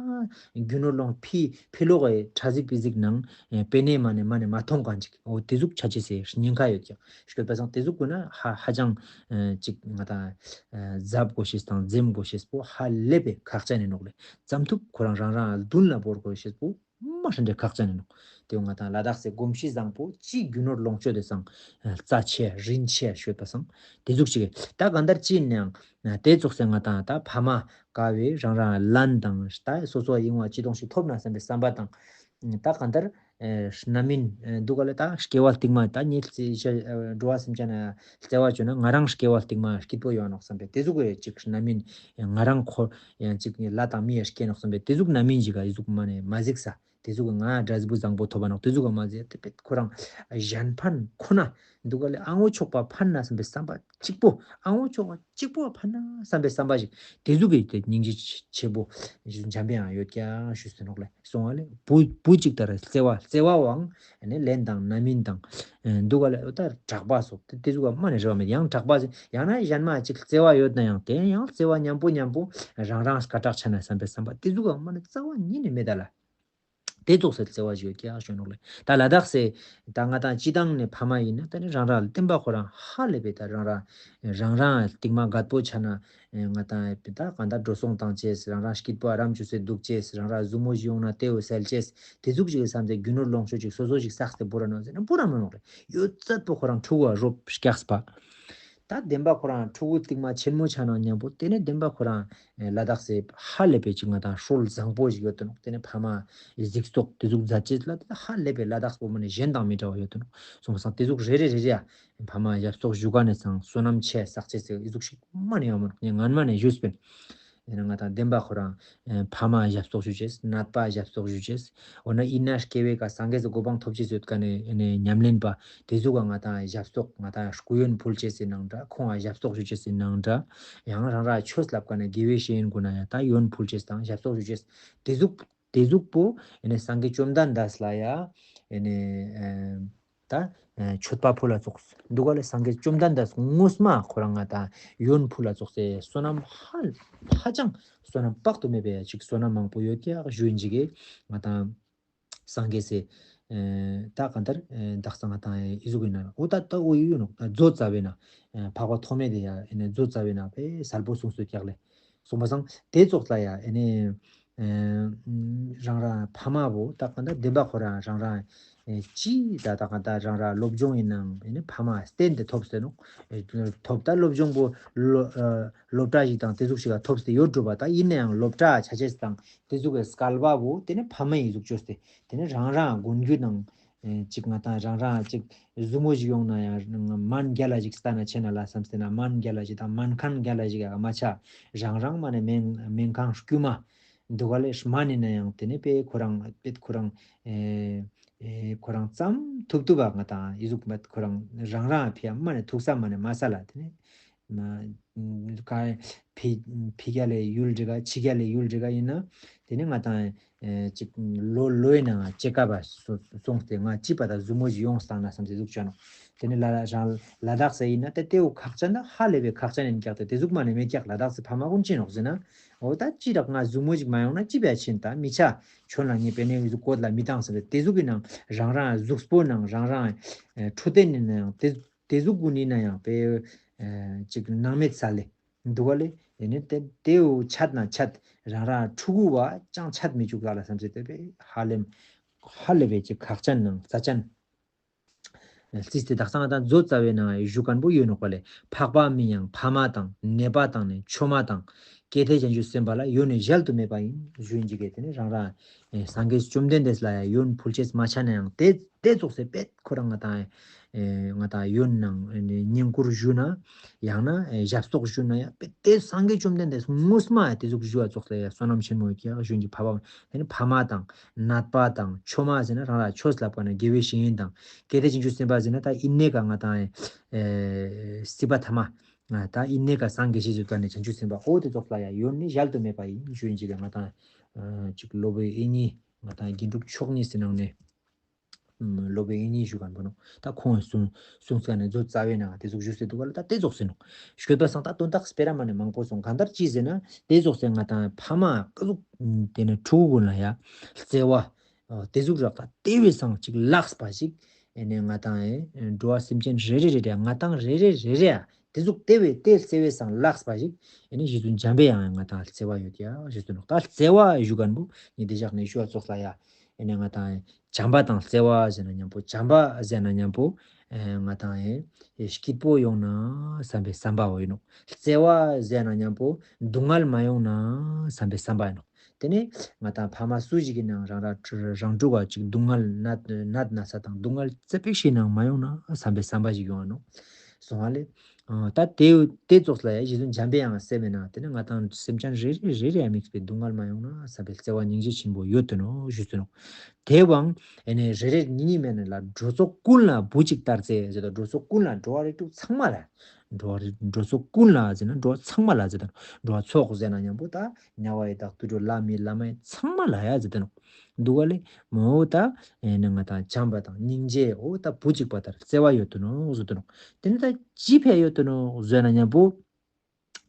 རྒྱུ་ནོར་ལོངས་ཕི་ཕི་ལོག་གི་ཕྲ་གཟིག་པི་གཟིག་ནང་པེ་ནེ་མ་ནས་མ་ནས་མ་མཐོང་མཁན་ཅིག་འོ་དེ་ཟུག་ཆ་ཅེས་སེ་ཉེན་ཁ་ཡོད་ཀྱང་ཤོད་པ་སང་དེ་ཟུག་དགོས་ན་ཧ་ཧ་ཅང་ཅིག་ང་དང་འཛབ་དགོས་ཤེས་དང་འཛེམ་དགོས་ཤེས་པོ་ཧ་ལས་པའི་ཁག་ཅན་ཡིན་ནོག་ལས། ཙམ་ཐུབ་ཁོ་རང་རང་རང་མདུན་ལ་བོར་དགོས་ཤེས་པོ་མ་ཧྲན་འདྲེ་ཁག་ཅན་ཡིན་ནོག་དེ་ང་དང་ལ་དྭགས་སེ་གོམས་གཤིས་བཟང་པོ་ཅི་རྒྱུ་ནོར་ལོངས་སྤྱོད་དེ་སང་རྩ་ཆེ་རིན་ཆེ་ཤོད་པ་སང་དེ་ཟུག་ཅིག་ད་གང་ལྟར་ཅི་ཡིན་ནའང་དེ་ཙོགས་སེ་ང་དང་ད་ཕ་མ་དཀའ་བའི་རང་རང་ལན་དང་ད་སོ་སོ་ཡིན་བ་ཅི་དོང་ཞིག་ཐོབ་ན་བསམ་པའི་བསམ་པ་དང་། ད་གང་ལྟར་རྣམ་སྨིན་འདུག་ག་ལས། ད་སྐྱེ་བ་རྟིང་མ་ད་ཉིད་འགྲོ་བ་སེམས་ཅན་ལ་བརྩེ་བ་བཅོས་ན་ང་རང་སྐྱེ་བ་རྟིང་མ་སྐྱིད་པོ་ཡོང་ནོག་བསམ་པའི་དེ་ཟུག་གི་ཅིག་རྣམ་སྨིན་ང་རང་ཁོ་ཡང་ཅིག་ལ་དང་མི་ཡ་སྐྱེ་ནོག་བསམ་པའི་དེ་ཟུག་རྣམ་སྨིན་ཅིག་ག་ཡི་ཟུག་མ་ནས་མ་གཟིགས་ས། དེ་ཟུག་གི་ང་འདྲ་ཟིག་པོ་བཟང་པོ་ཐོབ་པ་ནོག་དེ་ཟུག་གི་མ་གཟིགས་དེ་པེ་ཁོ་རང་གཞན་ཕན་ཁོ་ན་འདུག་ག་ལས་ཨ་ངོ་ཆོག་པ་ཕན་ན་བསམ་པའི་བསམ་པ་གཅིག་པོ་ཨ་ངོ་ཆོག་པ་གཅིག་པོ་ཕན་ན་བསམ་པའི་བསམ་པ་ཞིག་དེ་ཟུག་གི་དེ་སྙིང་རྗེ་ཆེ་པོ་འཇམ་པའི་ཡང་ཡོད་ཀྱང་ཞུས་ཟིན་ནོག་ལས། སོང་བ་ལས་བུ་བུ་གཅིག་ལྟར་བརྩེ་བ་བརྩེ་བའང་ནི་ལན་དང་རྣམ་སྨིན་དང་འདུག་ག་ལས་ད་གྲགས་པ་སོགས་དེ་དེ་ཟུག་ག་མ་ནས་རེ་བ་མེད། ཡང་གྲགས་པ་ཡང་ན་གཞན་མ་གཅིག་བརྩེ་བ་ཡོད་ན་ཡང་དེ་ཡང་བརྩེ་བ་མཉམ་པོ་མཉམ་པོ་རང་རང་སྐད་གྲགས་ཆ་ན་བསམ་པའི་བསམ་པ་དེ་ཟུག་ག་མ་ནས་རྩ་བ་ཉིད་ནས་མེད་ད་ལ། དེ་ཙོགས་སེ་བརྩེ་བ་ཞིག་ཡོད་ཀྱང་ཞུ་ནོག་ལས། ད་ལ་དྭགས་སེ་ད་ང་དང་སྤྱི་བཏང་ནས་ཕ་མ་ཡིན་ན་ད་ནི་རང་ར་ལ་བསྟན་པ་ཁོ་རང་ཧ་ལས་པའི་ད་རང་ར་རང་རང་རྟིང་མ་རྒད་པོ་ཆ་ན་ང་དང་ད་གང་ལྟར་འགྲོ་སོང་བཏང་ཅེས་རང་ར་སྐྱིད་པོ་ཨ་རམ་བཅུ་སེ་འདུག་ཅེས་རང་ར་ཟུ་མོ་ཞིག་ཡོང་ན་དེ་བོ་སེལ་ཅེས་དེ་ཟུག་ཅིག་གི་བསམ་ཚེ་རྒྱུ་ནོར་ལོངས་སྤྱོད་ཅིག་སོ་སོ་ཞིག་བསགས་ཏེ་བོར་ར་ནོག་ཟེར་ན་བོར་ར་མི་ནོག་ལས། ཡོད་ཚད་པོ་ཁོ་རང་ཕྲུ་གུ་རོབ་སྐྱགས་པ། ད་བདེན་པ་ཁོ་རང་ཕྲུ་གུ་རྟིང་མ་ཆེན་མོ་ཆ་ན་མཉམ་པོ་དེ་ནས་བདེན་པ་ཁོ་རང་ལ་དྭགས་སེ་ཧ་ལས་པའི་ཅིག་ང་དང་སྲོལ་བཟང་པོ་ཞིག་ཡོད་དོ་ནོག་དེ་ནས་ཕ་མ་གཟིགས་རྟོག་དེ་ཟུག་མཛད་ཅེས་ལ་དེ་ཧ་ལས་པའི་ལ་དྭགས་པོ་མ་ནས་གཞན་དང་མི་འདྲ་བ་ཡོད་དོ་ནོག་སོང་སང་དེ་ཟུག་རེ་རེ་རེ་རེ་ཕ་མ་ཞབས་ཏོག་ཞུ་ག་ནས་སང་བསོད་ནམས་ཆེ་བསགས་ཅེས་སེ་ཨི་ཟུག་ཞིག་མ་ནས་ཡོང་མ་ནོག་ངས་ངན་མ་ནས་ཞུས་པིན། ཡིན་ན་ང་དང་བདེན་པ་ཁོ་རང་ཕ་མ་ཞབས་ཏོག་ཞུ་ཅེས་ནད་པ་ཞབས་ཏོག་ཞུ་ཅེས། འོ་ན་ཡིན་ན་སྐྱེ་བའི་ཀ་སངས་རྒྱས་སུ་གོ་འཕང་ཐོབ་ཅེས་ཡོད་ཀ་ནས་ཉམས་ལེན་པ་དེ་ཟུག་ག་ང་དང་ཞབས་ཏོག་ང་དང་སྐུ་ཡོན་ཕུལ་ཅེས་སི་ནང་འདྲ་ཁོང་ང་ཞབས་ཏོག་ཞུ་ཅེས་སི་ནང་འདྲ་ཡང་རང་ར་ཆོས་ལབ་ཀ་ནས་དགེ་བའི་བཤེས་གཉེན་ཀུན་ན་ཡང་ད་ཡོན་ཕུལ་ཅེས་དང་ཞབས་ཏོག་ཞུ་ཅེས་དེ་ཟུག་དེ་ཟུག་པོ་ཡིན་ན་སངས་རྒྱས་བཅོམ་ལྡན་འདས་ལ་ཡ་ཡིན་ན་ད་ མཆོད་པ་ཕུལ་ལ་ཙོགས་འདུག་ག་ལས། སངས་རྒྱས་བཅོམ་ལྡན་འདས་དངོས་མ་ཁོ་རང་ང་ད་ཡོན་ཕུལ་ལ་ཙོགས་སེ་བསོད་ནམས་ཧ་ཧ་ཅང་བསོད་ནམས་དཔག་ཏུ་མེད་པའི་ཅིག་བསོད་ནམས་མང་པོ་ཡོད་ཀྱག་ཞུ་ཡིན་ཅིག་གི་ང་ད། སངས་རྒྱས་སི། ཨེ། ད་གང་ལྟར། ཨེ། དག་ས་ང་དང་ཨེ་ཨི་ཟུག་ཡིན་ན་འོ་ད་ད་འོ་ཡོད་ནོ། མཛོད་རྩ་བའི་ནང་། ཨེ། འཕགས་པ་ཐོགས་མེད་དེ་ཡ་ཨེ་ནས་མཛོད་རྩ་བའི་ནང་དཔེ་གསལ་པོ་གསུངས་སོ་ཀྱག་ལེ། གསུངས་པ་སང་དེ་ཙོགས་ལ་ཡ་ཨེ་ནས། ཨེ། རང་རང་ཕ་མ་བོ་ད་གང་ལྟར་བདེན་པ་ཁོ་རང་རང་རང་ཨེ་ཅི་ད་ད་གང་ལྟར་རང་རང་སློབ་སྦྱོང་ཡིན་ནའང་ཨེ་ནས་ཕ་མ་བསྟེན་ཏེ་ཐོབ་ཟེར་ནོ། ཨེ། ཐོབ་ད་སློབ་སྦྱོང་བོ་སློ་ཨེ་སློབ་གྲྭ་ཞིག་དང་དེ་ཟུག་ཞིག་ལ་ཐོབ་སྟེ་ཡོད་འགྲོ་བ། ད་ཡིན་ནའང་སློབ་གྲྭ་ཆ་ཆེས་དང་དེ་ཟུག་གི་སྐལ་བ་བོ་དེ་ནི་ཕ་མ་ཡིན་ཟུག་བཅོས་ཏེ། དེ་ནི་རང་རང་དགོན་རྒྱུ་ནང་། ཨེ། ཅིག་ང་དང་རང་རང་ཅིག་ཟུ་མོ་ཞིག་ཡོང་ན་ཡང་སྨན་རྒྱ་ལ་ཞིག་ལྟ་ན་ཆེ་ན་ལ་བསམ་སྟེ་ན་སྨན་རྒྱ་ལ་ཞིག་དང་སྨན་ཁང་རྒྱ་ལ་ཞིག་ཡ་མ་ཆ། རང་རང་མ་ནས་སྨན་སྨན་ཁང་དཀྱུས་མ་འདུག་ག་ལས། སྨན་ཡིན་ན་ཡང་དེ་ནི་དཔེ་ཁོ་རང་དཔེ་ཁོ་རང་ཨེ་ཨེ་ཁོ་རང་ཙམ་ཐུབ་ཐུབ་པ་ང་དང་ཨི་ཟུག་མ་ཁོ་རང་རང་རང་ཕི་ཡ་མ་ནས་ཐུག་ས་མ་ནས་མ་ས་ལ་དེ་ནི། མ། ག། ཕི། ཕི་རྒྱ་ལས་ཡུལ་འདྲི་ག་ཕྱི་རྒྱ་ལས་ཡུལ་འདྲི་ག་ཡིན་ན། དེ་ནི་ང་དང་། ཨེ། ཅིག་ལོ་ལོའི་ནང་སྐྱེ་ཀ་བ་སོ་སོང་སྟེ་ང་ཅི་པ་དང་ཟུ་མོ་ཞིག་ཡོང་སྟངས་ན་བསམ་སྟེ་ཟུག་བྱོན་ནོ། དེ་ནི་ལ་རང་ལ་དྭགས་སེ་ཡིན་ན་དེ་ལྟེའུ་ཁག་ཅན་ན་ཧ་ལས་པའི་ཁག་ཅན་ཡིན་ཀྱག་དེ་དེ་ཟུག་མ་ནི་མེད་ཀྱག་ལ་དྭགས་སེ་ཕ་མ་ཀུན་ཅི་ནོག་ཟེར་ན། འོ་ད་ཅི་རག་ང་ཟུ་མོ་ཞིག་མ་ཡོང་ན་ཅི་བྱ་ཕྱིན་ད་མི་ཆ་ཁྱོད་ལ་ངས་པེ་ནེ་ཟུག་བཀོད་ལ་མི་བཏང་ཟེར་བས་དེ་ཟུག་གི་ནང་རང་རང་གཟུགས་པོ་ནང་རང་རང་འཕྲོད་བསྟེན་ཡིན་ན་ཡང་དེ། དེ་ཟུག་གུ་ནི་ན་ཡང་པེ། ཨེ། ཅིག་སྣང་མེད་ས་ལེ། འདུག་ག་ལེ། དེ་ནི་དེ་དེའུ་ཆད་ན་ཆད་རང་རང་ཕྲུ་གུ་བ་ཅང་ཆད་མི་བཅུག་ག་ལ་བསམ་ཚེ་དེ་པེ་ཧ་ལེམ། ཧ་ལེ་བེ་ཅིག་ཁག་ཅན་ནང་རྩ་ཅན། རྩིས་ཏེ་དག་སང་དང་མཛོད་རྩ་བའི་ནང་བཞུགས་མཁན་པོ་ཡོད་ནོག་པ་ལེ། འཕགས་པ་མིན་ཡང་ཕ་མ་དང་ནད་པ་དང་ནི་ཆོས་མ་དང་། སྐྱེ་མཐའི་བྱང་ཆུབ་སེམས་དཔའ་ལ་ཡོན་ནི་གཞལ་དུ་མེད་པ་ཡིན་ཞུ་ཡིན་གྱི་གེ་དེ་ནི་རང་རང་། ཨེ། སངས་རྒྱས་བཅོམ་ལྡན་འདས་ལ་ཡང་ཡོན་ཕུལ་ཅེས་མ་ཆ་ན་ཡང་དེ་དེ་ཙོགས་སེ་པེ་ཁོ་རང་ང་དང་། ཨེ། ང་དང་ཡོན་ནང་བསྙེན་བཀུར་ཞུ་ན། ཡང་ན་ཨེ་ཞབས་ཏོག་ཞུ་ན་ཡང་དཔེ་དེ་སངས་རྒྱས་བཅོམ་ལྡན་འདས་དངོས་མ་དེ་ཟུག་ཞུ་བ་ཙོགས་ལ་ཡང་བསོད་ནམས་ཆེན་མོ་ཡོད་ཀྱི་ཡག་ཞུན་གྱི་ཕ་བ་དེ་ནི་ཕ་མ་དང་ནད་པ་དང་ཆོས་མ་ཟེར་ན་རང་ལ་ཆོས་ལབ་པ་ན་དགེ་བའི་བཤེས་གཉེན་དང་སྐྱེ་མཐའི་བྱང་ཆུབ་སེམས་དཔའ་ཟེར་ན་ད་ཨི་ནེ་ཀ་ང་དང་ཨེ་སྲིད་པ་ཐ་མ་ད་ཨི་ནེ་ཀ་སངས་རྒྱས་ཤེས་ཟེར་ཀ་ནས་བྱང་ཆུབ་སེམས་དཔའ་འོ་དེ་ཙོགས་ལ་ཡང་ཡོན་ནི་གཞལ་དུ་མེད་པ་ཡིན་ཞུ་ཡིན་གྱི་ང་དང་ཅིག་སློབ་དཔོན་ཨི་ནི་ང་དང་དགེ་ཕྲུག་མཆོག་གཉིས་ཟེར་ནང་ནས། སློབ་དཔོན་ཨི་ནི་ཞུ་མཁན་པོ་ནོ། ད་ཁོང་གསུང་གསུང་ས་ནས་མཛོད་རྩ་བའི་ནང་དེ་ཟུག་ཞུ་སྲིད་འདུག་ག་ལ་ད་དེ་ཟུག་ཟེར་ནོ། ཞུས་པ་སང་ད་དོན་དག་སྤེ་ར་མ་ནས་མང་པོ་སོང་གང་ལྟར་ཅི་ཟེར་ན་དེ་ཟུག་ཟེར་ང་དང་ཕ་མ་ཀ་ཟུག་དེ་ནས་ཕྲུ་གུ་ཀུན་ལ་ཡ་བརྩེ་བ། དེ་ཟུག་རག་ད་དེ་བས་སང་ཅིག་ལགས་པ་ཞིག་ཨེ་ནས་ང་དང་ཨེ་འགྲོ་བ་སེམས་ཅན་རེ་རེ་རེ་རེ་ང་དང་རེ་རེ་རེ་རེ་ཡ། དེ་ཟུག་དེ་བས་དེ་བརྩེ་བས་སང་ལགས་པ་ཞིག་ཨེ་ནས་རྗེ་བཙུན་འཇམ་པའི་དབྱངས་ང་དང་བརྩེ་བ་ཡོད་ཀྱི་ཡ་ཞུ་དུ་ནོ། ད་བརྩེ་བ་ཞུ་མཁན་པོ་ངས་དེ་བཞག་ནས་ཞུ་བ་ཙོགས་ལ་ཡ་ཨེ་ནས་ང་དང་བྱམས་པ་དང་བརྩེ་བ་ཟེར་ན་མཉམ་པོ་བྱམས་པ་ཟེར་ན་མཉམ་པོ་ཨེ་ང་དང་ཨེ་སྐྱིད་པོ་ཡོང་ན་བསམ་པའི་བསམ་པ་འོ་ཡིན་ནོ། བརྩེ་བ་ཟེར་ན་མཉམ་པོ་སྡུག་བསྔལ་མ་ཡོང་ན་བསམ་པའི་བསམ་པ་ཡིན་ནོ། དེ་ནས་ང་དང་ཕ་མ་སུ་ཞིག་གི་ནང་རང་རང་རང་ཕྲུ་གུ་ཅིག་སྡུག་བསྔལ་ནད་ནད་ན་ས་དང་སྡུག་བསྔལ་ཙི་པིག་ཞིག་ནང་མ་ཡོང་ན་བསམ་པའི་བསམ་པ་ཞིག་ཡོང་ང་ནོ། སོང་བ་ལས། ད་དེ་དེ་ཙོགས་ལ་ཡ་རྗེ་བཙུན་འཇམ་པའི་དབྱངས་སེམས་མེད་ན་དེ་ནི་ང་དང་སེམས་ཅན་རེ་རེ་རེ་རེ་དམིགས་པའི་སྡུག་བསྔལ་མ་ཡོང་ན་བསམ་པའི་བརྩེ་བ་སྙིང་རྗེ་ཆེན་པོ་ཡོད་དུ་ནོ་ཞུས་ཏེ་ནོ། དེ་བའང་ཨེ་ནས་རེ་རེ་གཉིས་གཉིས་མེད་ན་ལ་འགྲོ་ཚོགས་ཀུན་ལ་བུ་གཅིག་ལྟར་བརྩེ་ཟེར་ད་འགྲོ་ཚོགས་ཀུན་ལ་འགྲོ་བ་རིགས་དྲུག་ཚང་མ་ལ། འགྲོ་བ་རིགས་འགྲོ་ཚོགས་ཀུན་ལ་ཟེར་ན་འགྲོ་བ་ཚང་མ་ལ་ཟེར་ད་ནོ། འགྲོ་བ་ཚོགས་ཟེར་ན་མཉམ་པོ་ད་དམྱལ་བ་ཡི་དྭགས་དུད་འགྲོ་ལྷ་མི་ལྷ་མ་ཡི་ཚང་མ་ལ་ཡ་ཟེར་ད་ནོ། འདུག་ག་ལེ། མོ་ད་ཨེ་ནི་ང་དང་བྱམས་པ་དང་སྙིང་རྗེ་འོ་ད་བུ་གཅིག་པ་ལྟར་བརྩེ་བ་ཡོད་དུ་ནོ་ཟེར་དུ་ནོ། དེ་ནི་ད་ཅི་ཕན་ཡོད་དུ་ནོ་ཟེར་ན་མཉམ་པོ།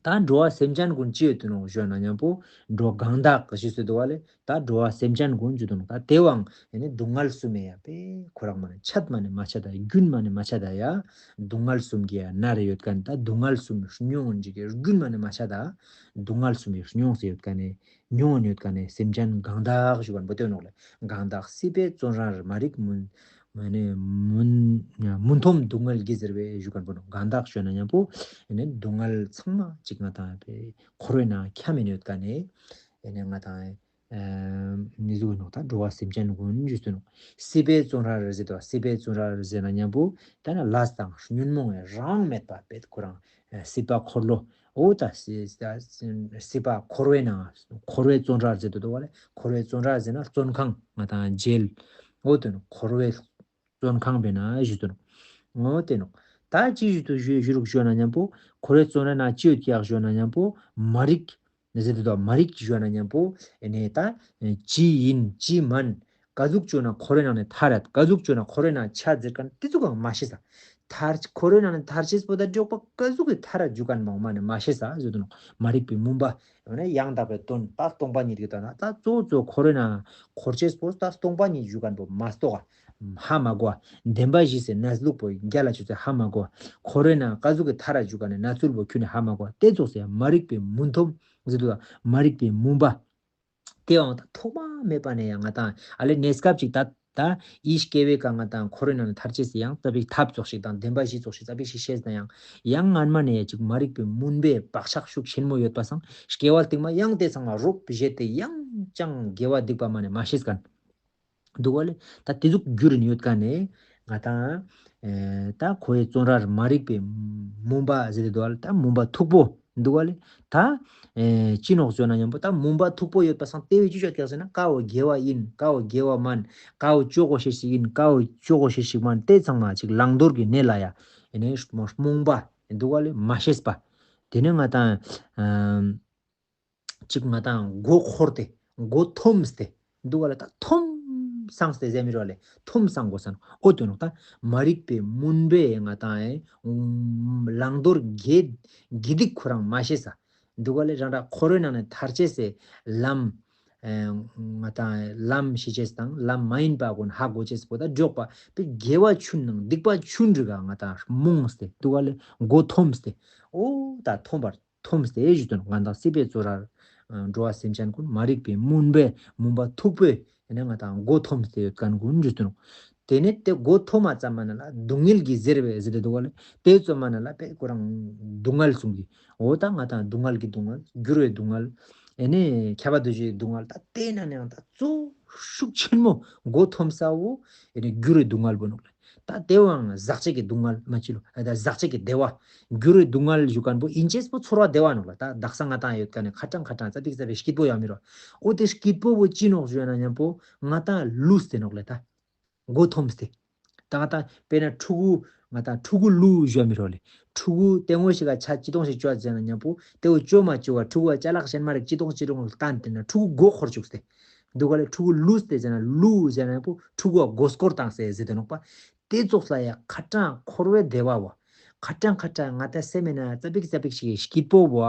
ད་འགྲོ་བ་སེམས་ཅན་ཀུན་ཅི་ཡོད་དུ་ནོ་ཟེར་ན་མཉམ་པོ། འགྲོ་གང་དག་ཞེས་སུ་འདུག་ག་ལེ། ད་འགྲོ་བ་སེམས་ཅན་ཀུན་ཅི་དུ་ནོ་ད་དེ་བའང་ཨེ་ནི་སྡུག་བསྔལ་གསུམ་མེད་ཡ་པེ་ཁོ་རང་མ་ནི་ཆད་མ་ནི་མ་ཆད་ད་རྒྱུན་མ་ནི་མ་ཆད་ད་ཡ། སྡུག་བསྔལ་གསུམ་གྱི་ཡ་ན་རེ་ཡོད་མཁན་ད་སྡུག་བསྔལ་གསུམ་མྱོང་འཇིག་གི་རྒྱུན་མ་ནི་མ་ཆད་ད། སྡུག་བསྔལ་གསུམ་མྱོང་སེ་ཡོད་མཁན་ནི། མྱོང་ཡོད་མཁན་ནི་སེམས་ཅན་གང་དག་ཞུ་མཁན་པོ་དེ་ནོག་ལེ། གང་དག་སྲིད་པའི་བཙོན་རར་མ་རིག་མུན། མུན་མུན་མུན་འཐོམས་སྡུག་བསྔལ་གྱིས་གཟིར་བའི་ཞུ་མཁན་པོ་ནོག། གང་དག་ཞུ་ན་མཉམ་པོ་ཨེ་ནི་སྡུག་བསྔལ་ཚང་མ་ཅིག་ང་དང་འཁོར་བའི་ནང་འཁྱམས་ཡོད་མཁན་ནི་ཨེ་ནི་ང་དང་ནི་ཟུག་ནོག་ད་འགྲོ་བ་སེམས་ཅན་ཀུན་ཞུ་ནོག། སྲིད་པའི་བཙོན་རར་ཟེར་དོ་སྲིད་པའི་བཙོན་རར་ཟེར་ན་མཉམ་པོ་ད་ན་ལས་དང་ཉོན་མོངས་རང་མེད་པ་པེ་ཁོ་རང་སྲིད་པ་འཁོར་ལོ། འོ་ད་སྲིད་སྲིད་པ་འཁོར་བའི་ནང་འཁོར་བའི་བཙོན་རར་ཟེར་དུ་འདུག་བ་ལས། འཁོར་བའི་བཙོན་རར་ཟེར་ན་བཙོན་ཁང་ང་དང་ཇེལ། འོ་དེ་ནོ་འཁོར་བའི་བཙོན་ཁང་པའི་ནང་ཞུ་དུ་ནོ། འོ་དེ་ནོ། ད་ཅི་ཞུ་དུ་ཞུ་ཞུ་རུག་ཞུ་ན་མཉམ་པོ་འཁོར་བའི་བཙོན་རའི་ནང་ཅི་ཡོད་ཀྱག་ཞུ་ན་མཉམ་པོ་མ་རིག་ཟེར་དུ་དོ་མ་རིག་ཞུ་ན་མཉམ་པོ་ཨེ་ནས་ད་ཅི་ཡིན་ཅི་མན། ག་ཟུག་བཅོས་ན་འཁོར་བའི་ནང་ནས་ཐར་ཡ། ག་ཟུག་བཅོས་ན་འཁོར་བའི་ནང་ཆ་འཛིར་མཁན་དེ་ཚོ་གང་མ་ཤེས་ས། ཐར་འཁོར་བའི་ནང་ནས་ཐར་ཅེས་པོ་ད་མགྱོགས་པ་ག་ཟུག་གི་ཐར་ར་འཇུག་མཁན་མང་མ་ནས་མ་ཤེས་ས་ཟེར་དུ་ནོ། མ་རིག་པའི་མུན་པ། ཡང་ན་ཡང་དག་པའི་དོན་ད་སྟོང་པ་ཉིད་ཀྱི་དོན་ན་ད་གཙོ་བོ་གཙོ་འཁོར་བའི་ནང་འཁོར་ཅེས་པོ་ད་སྟོང་པ་ཉིད་འཇུག་མཁན་པོ་མ་གཏོགས་ཧ་མ་གོ་བ། བདེན་པ་བཞི་ཟེར་གནས་ལུགས་པོ་རྒྱ་ལ་ཆུ་ཚོད་ཧ་མ་གོ་བ། འཁོར་བའི་ནང་ག་ཟུག་གི་ཐར་ར་འཇུག་མཁན་ནས་གནས་ཚུལ་པོ་ཁྱོན་ནས་ཧ་མ་གོ་བ་དེ་ཚོ་ཟེར་མ་རིག་པའི་མུན་འཐོམས་ཟེར་དུ་ད་མ་རིག་པའི་མུན་པ། དེའང་ད་ཐོག་མ་མེད་པ་ནས་ཡང་ང་དང་ཨ་ལེ་གནས་སྐབས་ཅིག་ད་ད་ཡིད་སྐྱེ་བའི་སྐབས་ང་དང་འཁོར་བའི་ནང་ནས་ཐར་ཅེས་སི་ཡང་ཙ་པིག་ཐབས་ཙོགས་ཤིག་དང་བདེན་པ་བཞི་ཙོགས་ཤིག་ཙ་པིག་ཞིག་ཤེས་ན་ཡང་ཡང་སྔན་མ་ནས་ཡང་ཅིག་མ་རིག་པའི་མུན་པའི་བག་ཆགས་ཤུགས་ཆེན་མོ་ཡོད་པ་སང་སྐྱེ་བ་རྟིང་མ་ཡང་དེ་ཚང་མ་རོབ་བཞེས་ཏེ་ཡང་ཅང་དགེ་བ་སྡིག་པ་མ་ནས་མ་ཤེས་མཁན་འདུག་ག་ལེ། ད་དེ་ཟུག་རྒྱུ་རིན་ཡོད་མཁན་ནས་ང་དང་ཨེ་ད་ཁོ་ཡི་བཙོན་རར་མ་རིག་པའི་མུན་པ་ཟེར་དེ་འདུག་ག་ལེ། ད་མུན་པ་མཐུག་པོ་འདུག་ག་ལེ། ད་ཨེ་ཅི་ནོག་བརྗོད་ན་སྙམ་པོ་ད་མུན་པ་མཐུག་པོ་ཡོད་པ་སང་དེ་བས་ཅི་བྱ་ཀྱག་ཟེར་ན་ཀ་བོ་དགེ་བ་ཡིན། ཀ་བོ་དགེ་བ་མན། ཀ་བོ་ཅོ་གོ་ཤེས་ཤིག་ཡིན། ཀ་བོ་ཅོ་གོ་ཤེས་ཤིག་མན། དེ་ཚང་མ་ཅིག་བླང་དོར་གྱི་གནས་ལ་ཡ་ཨེ་ནས་རྨོངས་པ་འདུག་ག་ལེ། མ་ཤེས་པ། དེ་ནས་ང་དང་ཨམ། གཅིག་ང་དང་མགོ་འཁོར་ཏེ་མགོ་འཐོམས་ཏེ་འདུག་ག་ལེ། ད་འཐོམ་སངས་ཏེ་ཟེར་མི་རོ་ལེ། འཐོམ་སངས་དགོས་ས་ནོ། ཨོ་དོན་ནོ། ད་མ་རིག་པའི་མུན་པས་ང་དང་ཨེ་བླང་དོར་དགེ་དགེ་སྡིག་ཁོ་རང་མ་ཤེས་ས་འདུག་ག་ལེ། རང་ར་འཁོར་བའི་ནང་ནས་ཐར་ཅེས་སི་ལམ་ཨེ་ང་དང་ལམ་ཤེས་ཅེས་དང་ལམ་མ་ཡིན་པ་ཀུན་ཧ་གོ་ཅེས་པོ་ད་མགྱོགས་པ་པའི་དགེ་བ་ཆུན་ནང་སྡིག་པ་ཆུན་རིག་ག་ང་དང་རྨོངས་ཏེ་འདུག་ག་ལེ། མགོ་འཐོམས་ཏེ་ཨོ་ད་འཐོམ་པར། འཐོམས་ཏེ་ཞུ་དོན་ང་དང་སྲིད་པའི་བཙོན་རར་འགྲོ་བ་སེམས་ཅན་ཀུན་མ་རིག་པའི་མུན་པས་མུན་པ་མཐུག་པོས་ནས་ང་དང་མགོ་འཐོམས་ཏེ་ཡོད་མཁན་ཀུན་ཞུ་དོན། དེ་ནས་དེ་མགོ་འཐོམ་མ་ཙམ་མ་ན་ལ་སྡུག་བསྔལ་གྱིས་གཟིར་བའི་ཟེར་ཏེ་འདུག་ག་ལེ། དེ་ཙམ་མ་ན་ལ་པས་ཁོ་རང་སྡུག་བསྔལ་གསུམ་གྱི་འོ་ད་ང་དང་སྡུག་བསྔལ་གྱི་སྡུག་བསྔལ་འགྱུར་བའི་སྡུག་བསྔལ་ཨེ་ནས་ཁྱབ་པ་འདུ་བྱེད་ཀྱི་སྡུག་བསྔལ་ད་དེ་ན་ནས་ང་དང་གཙོ་ཤུགས་ཆེན་མོ་མགོ་འཐོམ་ས་བོ་ཨེ་ནས་འགྱུར་བའི་སྡུག་བསྔལ་པོ་ནོག་ལེ། ད་དེ་བའང་ཟག་བཅས་ཀྱི་སྡུག་བསྔལ་མ་ཅི་ལོ། ཨ་ད་ཟག་བཅས་ཀྱི་བདེ་བ། འགྱུར་བའི་སྡུག་བསྔལ་ཞུ་མཁན་པོ་ཡིན་ཅེས་པོ་ཚོར་བ་བདེ་བ་ནོག་ལ། ད་དག་ས་ང་དང་ཡོད་མཁན་ནི་ཁ་གྲངས་ཁ་གྲངས་ཙ་པིག་ཙ་པིག་སྐྱིད་པོ་ཡང་མི་རོ། ཨོ་དེ་སྐྱིད་པོ་བོ་ཅི་ནོག་ཞུ་ན་མཉམ་པོ་ང་དང་ལུས་ཏེ་ནོག་ལེ། ད་མགོ་འཐོམས་ཏེ། ད་ང་དང་དཔེར་ན་ཕྲུ་གུ་ང་དང་ཕྲུ་གུ་ལུས་ཞུ་མི་རོ་ལེ། ཕྲུ་གུ་ལྟད་མོ་ཞིག་ག་ཆ་ཅི་གཏོང་ཞིག་བཅོ་ཟེར་ན་མཉམ་པོ་དེ་བོ་བཅོ་མ་བཅོ་བ་ཕྲུ་གུ་བ་ཅ་ལག་གཞན་མ་རིག་ཅི་གཏོང་ཅི་གཏོང་ལ་བསྟན་ཏེ་ན་ཕྲུ་གུ་མགོ་འཁོར་བཅུག་སྟེ། འདུག་ག་ལེ། ཕྲུ་གུ་ལུས་ཏེ་ཟེར་ན་ལུས་ཟེར་ན་པོ་ཕྲུ་གུ་བ་མགོ་སྐོར་བཏང་སེ་ཟེར་ཏེ་ནོག་པ། དེ་ཙོགས་ལ་ཡ་ཁ་གྲངས་འཁོར་བའི་བདེ་བ་བ། ཁ་གྲངས་ཁ་གྲངས་ང་ད་སེམས་མེད་ན་ཙ་པིག་ཙ་པིག་ཞིག་སྐྱིད་པོ་བ་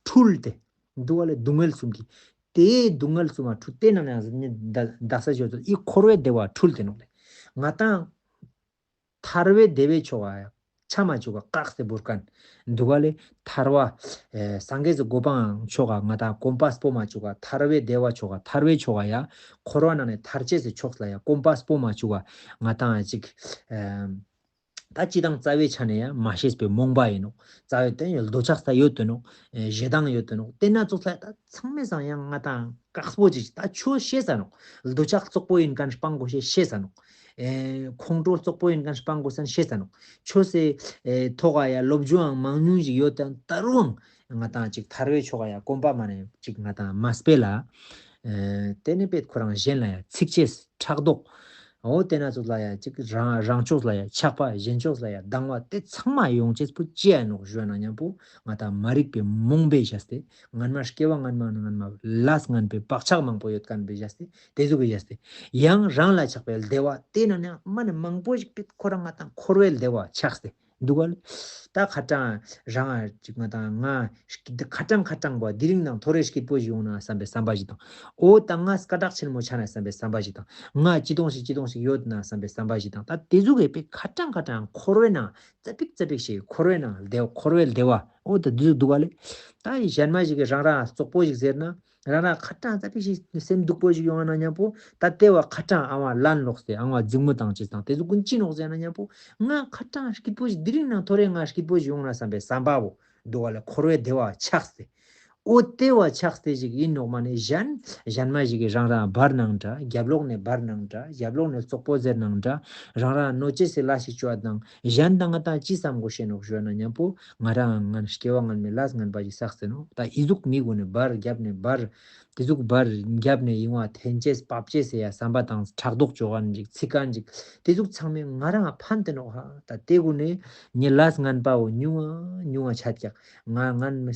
འཁྲུལ་ཏེ། འདུག་ག་ལེ། སྡུག་བསྔལ་གསུམ་གྱི། དེའི་སྡུག་བསྔལ་གསུམ་མ་འཁྲུལ་ཏེ་ན་ནང་ཟེར་ནི་ད་དག་ས་ཞོ་ཚོ་ཨི་འཁོར་བའི་བདེ་བ་འཁྲུལ་ཏེ་ནོག་ལེ། ང་དང་ཐར་བའི་བདེ་བའི་ཆོ་ག་ཡ་ཆ་མ་བཅུག་ག་བཀག་སྟེ་བོར་མཁན་འདུག་ག་ལེ། ཐར་བ་ཨེ་སངས་རྒྱས་སི་གོ་འཕང་ཆོ་ག་ང་དང་གོམ་པ་སྤོ་མ་བཅུག་ག་ཐར་བའི་བདེ་བ་ཆོ་ག་ཐར་བའི་ཆོ་ག་ཡ་འཁོར་བ་ནང་ནས་ཐར་ཅེས་སི་ཕྱོགས་ལ་ཡ་གོམ་པ་སྤོ་མ་བཅུག་ག་ང་དང་ཅིག་ཨེ་ད་སྤྱི་དང་རྩ་བའི་ཆ་ནས་ཡང་མ་ཤེས་པའི་རྨོངས་པ་ཡིན་ནོག་རྩ་བའི་དོན་ཡོད་འདོད་ཆགས་ས་ཡོད་དོ་ནོག་ཨེ་ཞེ་སྡང་ཡོད་དོ་ནོག་དེ་ན་ཙོགས་ས་ད་ཚང་མས་སང་ཡང་ང་དང་དཀགས་པོ་ཅིག་ད་ཆོས་ཤེས་ས་ནོག་འདོད་ཆགས་བཙོག་པོ་ཡིན་མཁན་སྤང་དགོས་ཤེས་ཤེས་ས་ནོག་ཨེ་ཁོང་ཁྲོ་བཙོག་པོ་ཡིན་མཁན་སྤང་དགོས་ས་ཤེས་ས་ནོག་ཆོས་སི་ཨེ་ཐོག་ག་ཡ་སློབ་སྦྱོང་མང་ཉུང་ཞིག་ཡོད་དང་ད་རུང་ང་དང་ཅིག་ཐར་བའི་ཆོ་ག་ཡ་གོམ་པ་མ་ནས་ཅིག་ང་དང་མ་སྤེལ་ལ། ཨེ་དེ་ནས་པེད་ཁོ་རང་གཞན་ལ་ཡ་ཚིག་བཅད་ཕྲག་དོག་འོ་དེ་ན་ཚོ་ལ་ཡ་ཅིག་རང་རང་ཕྱོགས་ལ་ཡ་ཆགས་པ་གཞན་ཕྱོགས་ལ་ཡ་སྡང་བ་དེ་ཚང་མ་ཡོང་ཅེས་པོ་ཅི་ཡ་ནོག་ཞུ་ན་མཉམ་པོ་ང་དང་མ་རིག་པའི་རྨོངས་པས་བྱས་ཏེ་སྔན་མ་སྐྱེ་བ་སྔན་མ་ནས་སྔན་མ་ལས་ངན་པའི་བག་ཆགས་མང་པོ་ཡོད་མཁན་པས་བྱས་ཏེ་དེ་ཟུག་གི་བྱས་ཏེ་ཡང་རང་ལ་ཆགས་པའི་བདེ་བ་དེ་ན་ནས་མ་ནས་མང་པོ་ཞིག་པེད་ཁོ་རང་ང་དང་འཁོར་བའི་བདེ་བ་ཆགས་ཏེ། འདུག་ག་ལེ། ད་ཁ་གྲངས་རང་ཅིག་ང་དང་ང་ཁ་གྲངས་ཁ་གྲངས་པ་དེ་རིང་ནང་ཐོ་རེ་སྐྱིད་པོ་ཞིག་ཡོང་ན་བསམ་པའི་བསམ་པ་ཞིག་དང་། འོ་ད་ང་སྐད་གྲགས་ཆེན་མོ་ཆགས་ན་བསམ་པའི་བསམ་པ་ཞིག་དང་། ང་ཅི་གཏོང་ཞིག་ཅི་གཏོང་ཞིག་ཡོད་ན་བསམ་པའི་བསམ་པ་ཞིག་དང་། ད་དེ་ཟུག་གི་པེ་ཁ་གྲངས་ཁ་གྲངས་འཁོར་བའི་ནང་ཙ་པིག་ཙ་པིག་ཞིག་འཁོར་བའི་ནང་བདེ་འཁོར་བའི་བདེ་བ་འོ་ད་འདུག་འདུག་ག་ལེ། ད་ཡི་གཞན་མ་ཞིག་གི་རང་རང་བཙོག་པོ་ཞིག་ཟེར་ན། རང་རང་ཁ་གྲངས་ཙ་པིག་ཞིག་སེམས་སྡུག་པོ་ཞིག་ཡོང་བ་ན་མཉམ་པོ་ད་ལྟེ་བ་ཁ་གྲངས་ཨ་བ་ལན་ལོག་སྟེ་ཨ་བ་འཛིང་མོ་བཏང་ཅེས་དང་དེ་ཚོ་ཀུན་ཅི་ནོག་ཟེར་ན་མཉམ་པོ་ང་ཁ་གྲངས་སྐྱིད་པོ་ཞིག་དེ་རིང་ནང་ཐོ་རེ་ང་སྐྱིད་པོ་ཞིག་ཡོང་ན་བསམ་པའི་བསམ་པ་བོ་འདུག་ག་ལེ། འཁོར་བའི་བདེ་བ་ཆགས་ཏེ་ཨོ་ལྟེ་བ་ཆགས་ཏེ་ཞིག་ཡིན་ནོག་མ་ནི་གཞན་གཞན་མ་ཞིག་གིས་རང་རང་བར་ནང་འདྲ་རྒྱབ་ལོག་ནས་བར་ནང་འདྲ་རྒྱབ་ལོག་ནས་བཙོག་པོ་ཟེར་ནང་འདྲ་རང་རང་གནོད་ཅེས་སི་ལ་ཞིག་བཅོ་བ་དང་གཞན་དང་ང་དང་ཅི་བསམ་དགོས་ཤེས་ནོག་ཞུ་བ་ན་མཉམ་པོ། ང་རང་ངན་སྐྱེ་བ་ངན་མེད་ལས་ངན་པ་ཞིག་བསགས་ཟེར་ནོ། ད་ཨི་ཟུག་མི་གུན་ནི་འབར་རྒྱབ་ནས་འབར། དེ་ཟུག་འབར་རྒྱབ་ནས་ཡིན་བ་འཐེན་ཅེས་པབ་ཅེས་ཟེར་ཡ་བསམ་པ་དང་ཕྲག་དོག་བཅོ་ག་འཇིག་ཚིག་ག་འཇིག་དེ་ཟུག་ཚང་མས་ང་རང་ཕན་ཏེ་ནོ་ཧ། ད་དེ་གུན་ནི་ཉི་ལས་ངན་པའོ་ཉུང་ང་ཉུང་ང་ཆ་ཀྱག་ང་ངན་མི་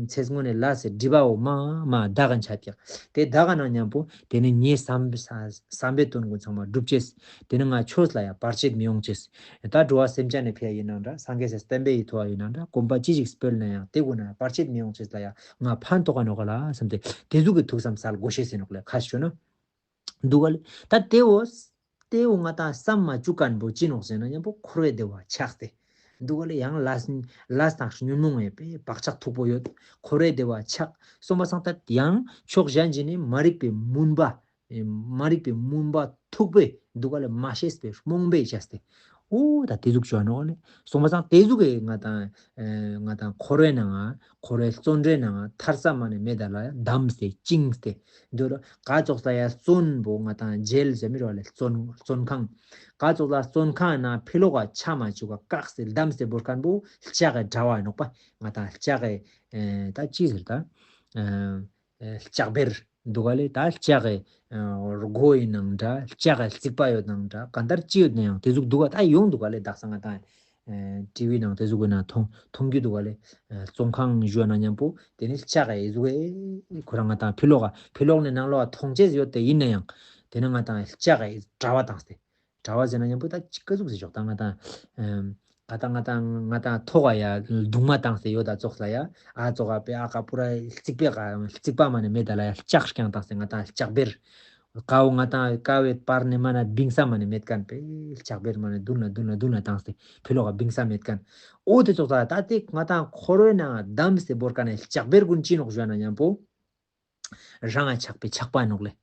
ཚེ་སྔོན་ནས་ལ། ད་ཟེར་སྒྲིབ་པའོ་མ་མ་བདག་གི་འཆད་ཀྱག་དེ་བདག་གི་ན་མཉམ་པོ་དེ་ནི་ངའི་བསམ་བསམ་པའི་དོན་ཀུན་ཚང་མ་འགྲུབ་ཅེས། དེ་ནི་ང་ཆོས་ལ་ཡང་བར་ཆད་མི་ཡོང་ཅེས། ད་འགྲོ་བ་སེམས་ཅན་ནི་ཕི་ཡ་ཡིན་ནང་འདྲ། སངས་རྒྱས་སི་བསྟན་པའི་ཡི་ཐོག་ཡིན་ནང་འདྲ། གོམ་པ་ཅི་ཞིག་སྤོས་ན་ཡང་དེ་ཀུན་ན་བར་ཆད་མི་ཡོང་ཅེས་ལ་ཡང་ང་ཕན་ཐོགས་ཀ་ནོག་ག་ལ་བསམ་སྟེ་དེ་ཟུག་གི་ཐུགས་བསམ་སལ་དགོས་ཤེས་ཟེར་ནོག་ལེ། ཁ་ཤོ་ན། འདུག་ག་ལེ། ད་དེ་འོ། དེ་འོ་ང་དང་བསམ་མ་བཅུག་མཁན་པོ་ཅི་ནོག་ཟེར་ན་མཉམ་པོ་འཁོར་བའི་བདེ་བ་ཆགས་ཏེ། འདུག་ག་ལེ། ཡང་ལས་ལས་དང་ཉོན་མོངས་ཡོད་པའི་བག་ཆགས་མཐུག་པོ་ཡོད། འཁོར་བའི་བདེ་བ་ཆགས་སོང་པ་སང་ད་ཡང་ཕྱོགས་གཞན་ཅིག་ནས་མ་རིག་པའི་མུན་པ། མ་རིག་པའི་མུན་པ་མཐུག་པོས་འདུག་ག་ལེ། མ་ཤེས་པའི་རྨོངས་པས་བྱས་ཏེ། འོ་ད་དེ་ཟུག་བྱོས་ནོག་ལེ། སོང་པ་སང་དེ་ཟུག་གི་ང་དང་ང་དང་འཁོར་བའི་ནང་ང་འཁོར་བའི་བརྩོན་འགྲུས་ནང་ང་ཐར་ས་མ་ནས་མེད་ད་ལ་བསྡམས་ཏེ་བཅིངས་ཏེ། འདོད་ག་ཙོགས་ལ་ཡ་བརྩོན་པོ་ང་དང་རྒྱལ་ཟེར་མི་རོ་ལེ། བརྩོན་བརྩོན་ཁང་། ག་ཙོགས་ལ་བརྩོན་ཁང་ན་ཕི་ལོག་ག་ཆ་མ་བཅུག་ག་བཀག་སྟེ་བསྡམས་ཏེ་བོར་མཁན་པོ་ལྕགས་གི་དྲ་བ་ནོག་པ། ང་དང་ལྕགས་གི་ད་ཅི་ཟེར་ད། ལྕགས་བེར་འདུག་ག་ལེ། ད་ལྕགས་གི་སྒོ་ཡིན་ནང་འདྲ། ལྕགས་གི་རྩིག་པ་ཡོད་ནང་འདྲ། གང་ལྟར་ཅི་ཡོད་ན་ཡང་དེ་ཟུག་འདུག་ག་ད་ཡོང་འདུག་ག་ལེ། དག་ས་ང་དང་ཊི་ཝི་ནང་དེ་ཟུག་གི་ནང་མཐོང་མཐོང་རྒྱུ་འདུག་ག་ལེ། བཙོན་ཁང་བཞུགས་ན་མཉམ་པོ་དེ་ནི་ལྕགས་གི་ཟུག་གི་ཁོ་རང་ང་དང་ཕི་ལོག་ག་ཕི་ལོག་ནས་ནང་ལོག་ག་མཐོང་ཅེས་ཡོད་དེ་ཡིན་ན་ཡང་དེ་ནི་ང་དང་ལྕགས་གི་དྲ་བ་བཏང་སྟེ། གྲྭ་བ་ཟེར་ན་མཉམ་པོ་ད་ཅི་ག་ཟུག་ཟེར་ཞོག་ད་ང་དང་ང་དང་ང་དང་ང་དང་ཐོག་ག་ཡ་གདུང་མ་བཏང་སྟེ་ཡོད་ད་ཙོགས་ལ་ཡ། ཨ་ཙོགས་ག་པེ་ཨ་ཀ་པུ་ར་རྩིག་པའི་ཀ་རྩིག་པ་མ་ནས་མེད་ད་ལ་ཡ་ལྕགས་རྐྱང་བཏང་སྟེ་ང་དང་ལྕགས་བེར། ཀ་བོ་ང་དང་ཀ་བའི་བར་ནས་མ་ན་བིང་ས་མ་ནས་མེད་མཁན་པེ་ལྕགས་བེར་མ་ནས་མདུན་ལ་མདུན་ལ་མདུན་ལ་བཏང་སྟེ་ཕི་ལོག་ག་བིང་ས་མེད་མཁན། ཨོ་དེ་ཙོགས་ད་ད་དེ་ང་དང་འཁོར་བའི་ནང་བསྡམས་ཏེ་བོར་མཁན་ནས་ལྕགས་བེར་ཀུན་ཅི་ནོག་ཞུ་ན་མཉམ་པོ། རང་ང་ཆགས་པའི་ཆགས་པ་ནོག་ལེ།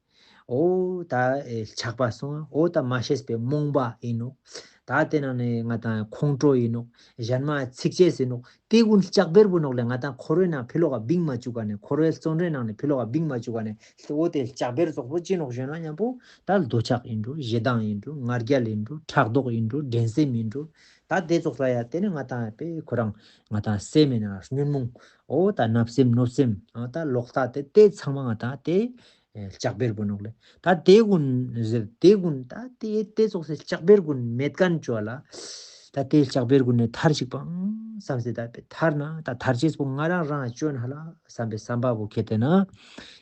ཨོ་ད་ཨེ་ཆགས་པ་སོང་ཨ། ཨོ་ད་མ་ཤེས་པའི་རྨོངས་པ་ཡིན་ནོག་ད་དེ་ནང་ནས་ང་དང་ཁོང་ཁྲོ་ཡིན་ནོག་གཞན་མ་ཚིག་ཅེས་ཡིན་ནོག་དེ་ཀུན་ལྕགས་བེར་བུ་ནོག་ལེ། ང་དང་འཁོར་བའི་ནང་ཕི་ལོག་ག་བིང་མ་བཅུག་ག་ནས་འཁོར་བའི་བརྩོན་འགྲུས་ནང་ནས་ཕི་ལོག་ག་བིང་མ་བཅུག་ག་ནས་ཨོ་དེ་ལྕགས་བེར་ཙོགས་པོ་ཅི་ནོག་ཞུ་ན་མཉམ་པོ་ད་འདོད་ཆགས་ཡིན་འགྲོ། ཞེ་སྡང་ཡིན་འགྲོ། ང་རྒྱལ་ཡིན་འགྲོ། ཕྲག་དོག་ཡིན་འགྲོ། འགྲན་སེམས་ཡིན་འགྲོ། ད་དེ་ཙོགས་ལ་ཡ་དེ་ནི་ང་དང་པེ་ཁོ་རང་ང་དང་སེམས་མེད་ན་ཉོན་མོངས། ཨོ་ད་བརྣབ་སེམས་གནོད་སེམས། ཨ་ད་ལོག་ལྟ་དེ་དེ་ཚང་མ་ང་དང་དེ་ལྕགས་བེར་བུ་ནོག་ལེ། ད་དེ་ཀུན་ཟེར་དེ་ཀུན་ད་དེ་དེ་ཙོགས་སེ་ལྕགས་བེར་ཀུན་མེད་མཁན་བཅོ་ལ། ད་དེ་ལྕགས་བེར་ཀུན་ནས་ཐར་ཞིག་པང་བསམ་སེ་ད་པེ་ཐར་ན་ད་ཐར་ཅེས་པོ་ང་རང་རང་བཅོ་ན་ལ་བསམ་པའི་བསམ་པ་བོ་ཁེ་ཏེ་ན།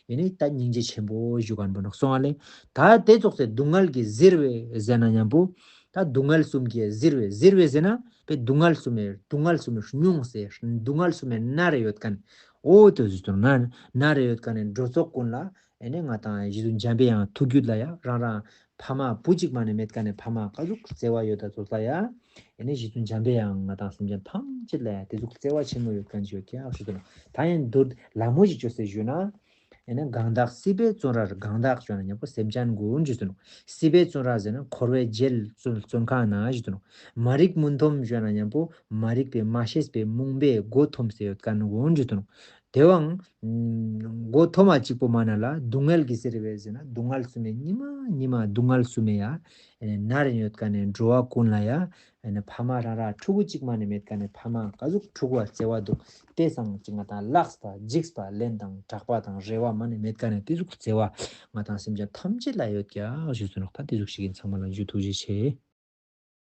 ཡིན་ནི་ད་སྙིང་རྗེ་ཆེན་པོ་ཞུ་མཁན་བུ་ནོག་སོང་ཨ་ལེ། ད་དེ་ཙོགས་སེ་སྡུག་བསྔལ་གྱི་གཟིར་བས་ཟེར་ན་མཉམ་པོ། ད་སྡུག་བསྔལ་གསུམ་གྱི་གཟིར་བས་གཟིར་བས་ཟེར་ན་པེ་སྡུག་བསྔལ་གསུམ་མེ་སྡུག་བསྔལ་གསུམ་མེ་མྱོང་སེ་སྡུག་བསྔལ་གསུམ་མེ་མནར་རེ་ཡོད་མཁན། ཨོ་དེ་ཟུག་ཏུ་མནར་མནར་རེ་ཡོད་མཁན་ནས་འགྲོ་ཚོགས་ཀུན་ལ་ཨེ་ནས་ང་དང་རྗེ་བཙུན་འཇམ་པའི་དབྱངས་ཐུགས་རྒྱུད་ལ་ཡ་རང་རང་ཕ་མ་བུ་གཅིག་མ་ནས་མེད་མཁན་ནས་ཕ་མ་ག་ཟུག་བརྩེ་བ་ཡོད་ད་ཚོགས་ལ་ཡ། ཨེ་ནས་རྗེ་བཙུན་འཇམ་པའི་དབྱངས་ང་དང་སེམས་ཅན་ཐམས་ཅད་ལ་ཡ་དེ་ཟུག་བརྩེ་བ་ཆེན་མོ་ཡོད་མཁན་ཞིག་ཡོད་ཀྱང་ཞུ་དོ། ད་ཡང་མདོར་ལ་མོ་ཞིག་བཅོས་སེ་ཞུ་ན། ཨེ་ན་གང་དག་སྲིད་པའི་བཙོན་རར་གང་དག་ཞུ་ན་མཉམ་པོ་སེམས་ཅན་ཀུན་ཞུ་དུ་ནོ། སྲིད་པའི་བཙོན་ར་ཟེར་ན་འཁོར་བའི་རྒྱལ་བཙོན་བཙོན་ཁང་ན་ཞུ་དུ་ནོ། མ་རིག་མུན་འཐོམས་ཞུ་ན་མཉམ་པོ་མ་རིག་པའི་མ་ཤེས་པའི་རྨོངས་པའི་མགོ་འཐོམས་སེ་ཡོད་མཁན་ཀུན་ཞུ་དུ་ནོ། དེ་བའང་མགོ་འཐོམ་མ་གཅིག་པོ་མ་ན་ལ་སྡུག་བསྔལ་གྱི་ཟེར་བས་ཟེར་ན་སྡུག་བསྔལ་གསུམ་མེ་ཉི་མ་ཉི་མ་སྡུག་བསྔལ་གསུམ་མེ་ཡ། ཨེ་ན་ན་རེ་ཡོད་མཁན་ནས་འགྲོ་བ་ཀུན་ལ་ཡ། ཨེ་ནས་ཕ་མ་རང་ར་ཕྲུ་གུ་གཅིག་མ་ནས་མེད་མཁན་ནས་ཕ་མ་ག་ཟུག་ཕྲུ་གུ་བ་བརྩེ་བ་འདུག་དེ་སང་ཅིག་ང་དང་ལགས་པ་འཇིགས་པ་ལན་དང་དྲག་པ་དང་རེ་བ་མ་ནས་མེད་མཁན་ནས་དེ་ཟུག་བརྩེ་བ་ང་དང་སེམས་ཅན་ཐམས་ཅད་ལ་ཡོད་ཀྱག་ཞུ་སོ་ནོག་ད་དེ་ཟུག་ཞིག་ཡིན། ཚང་མ་ལ་འཇུ་ཐུགས་རྗེ་ཆེ།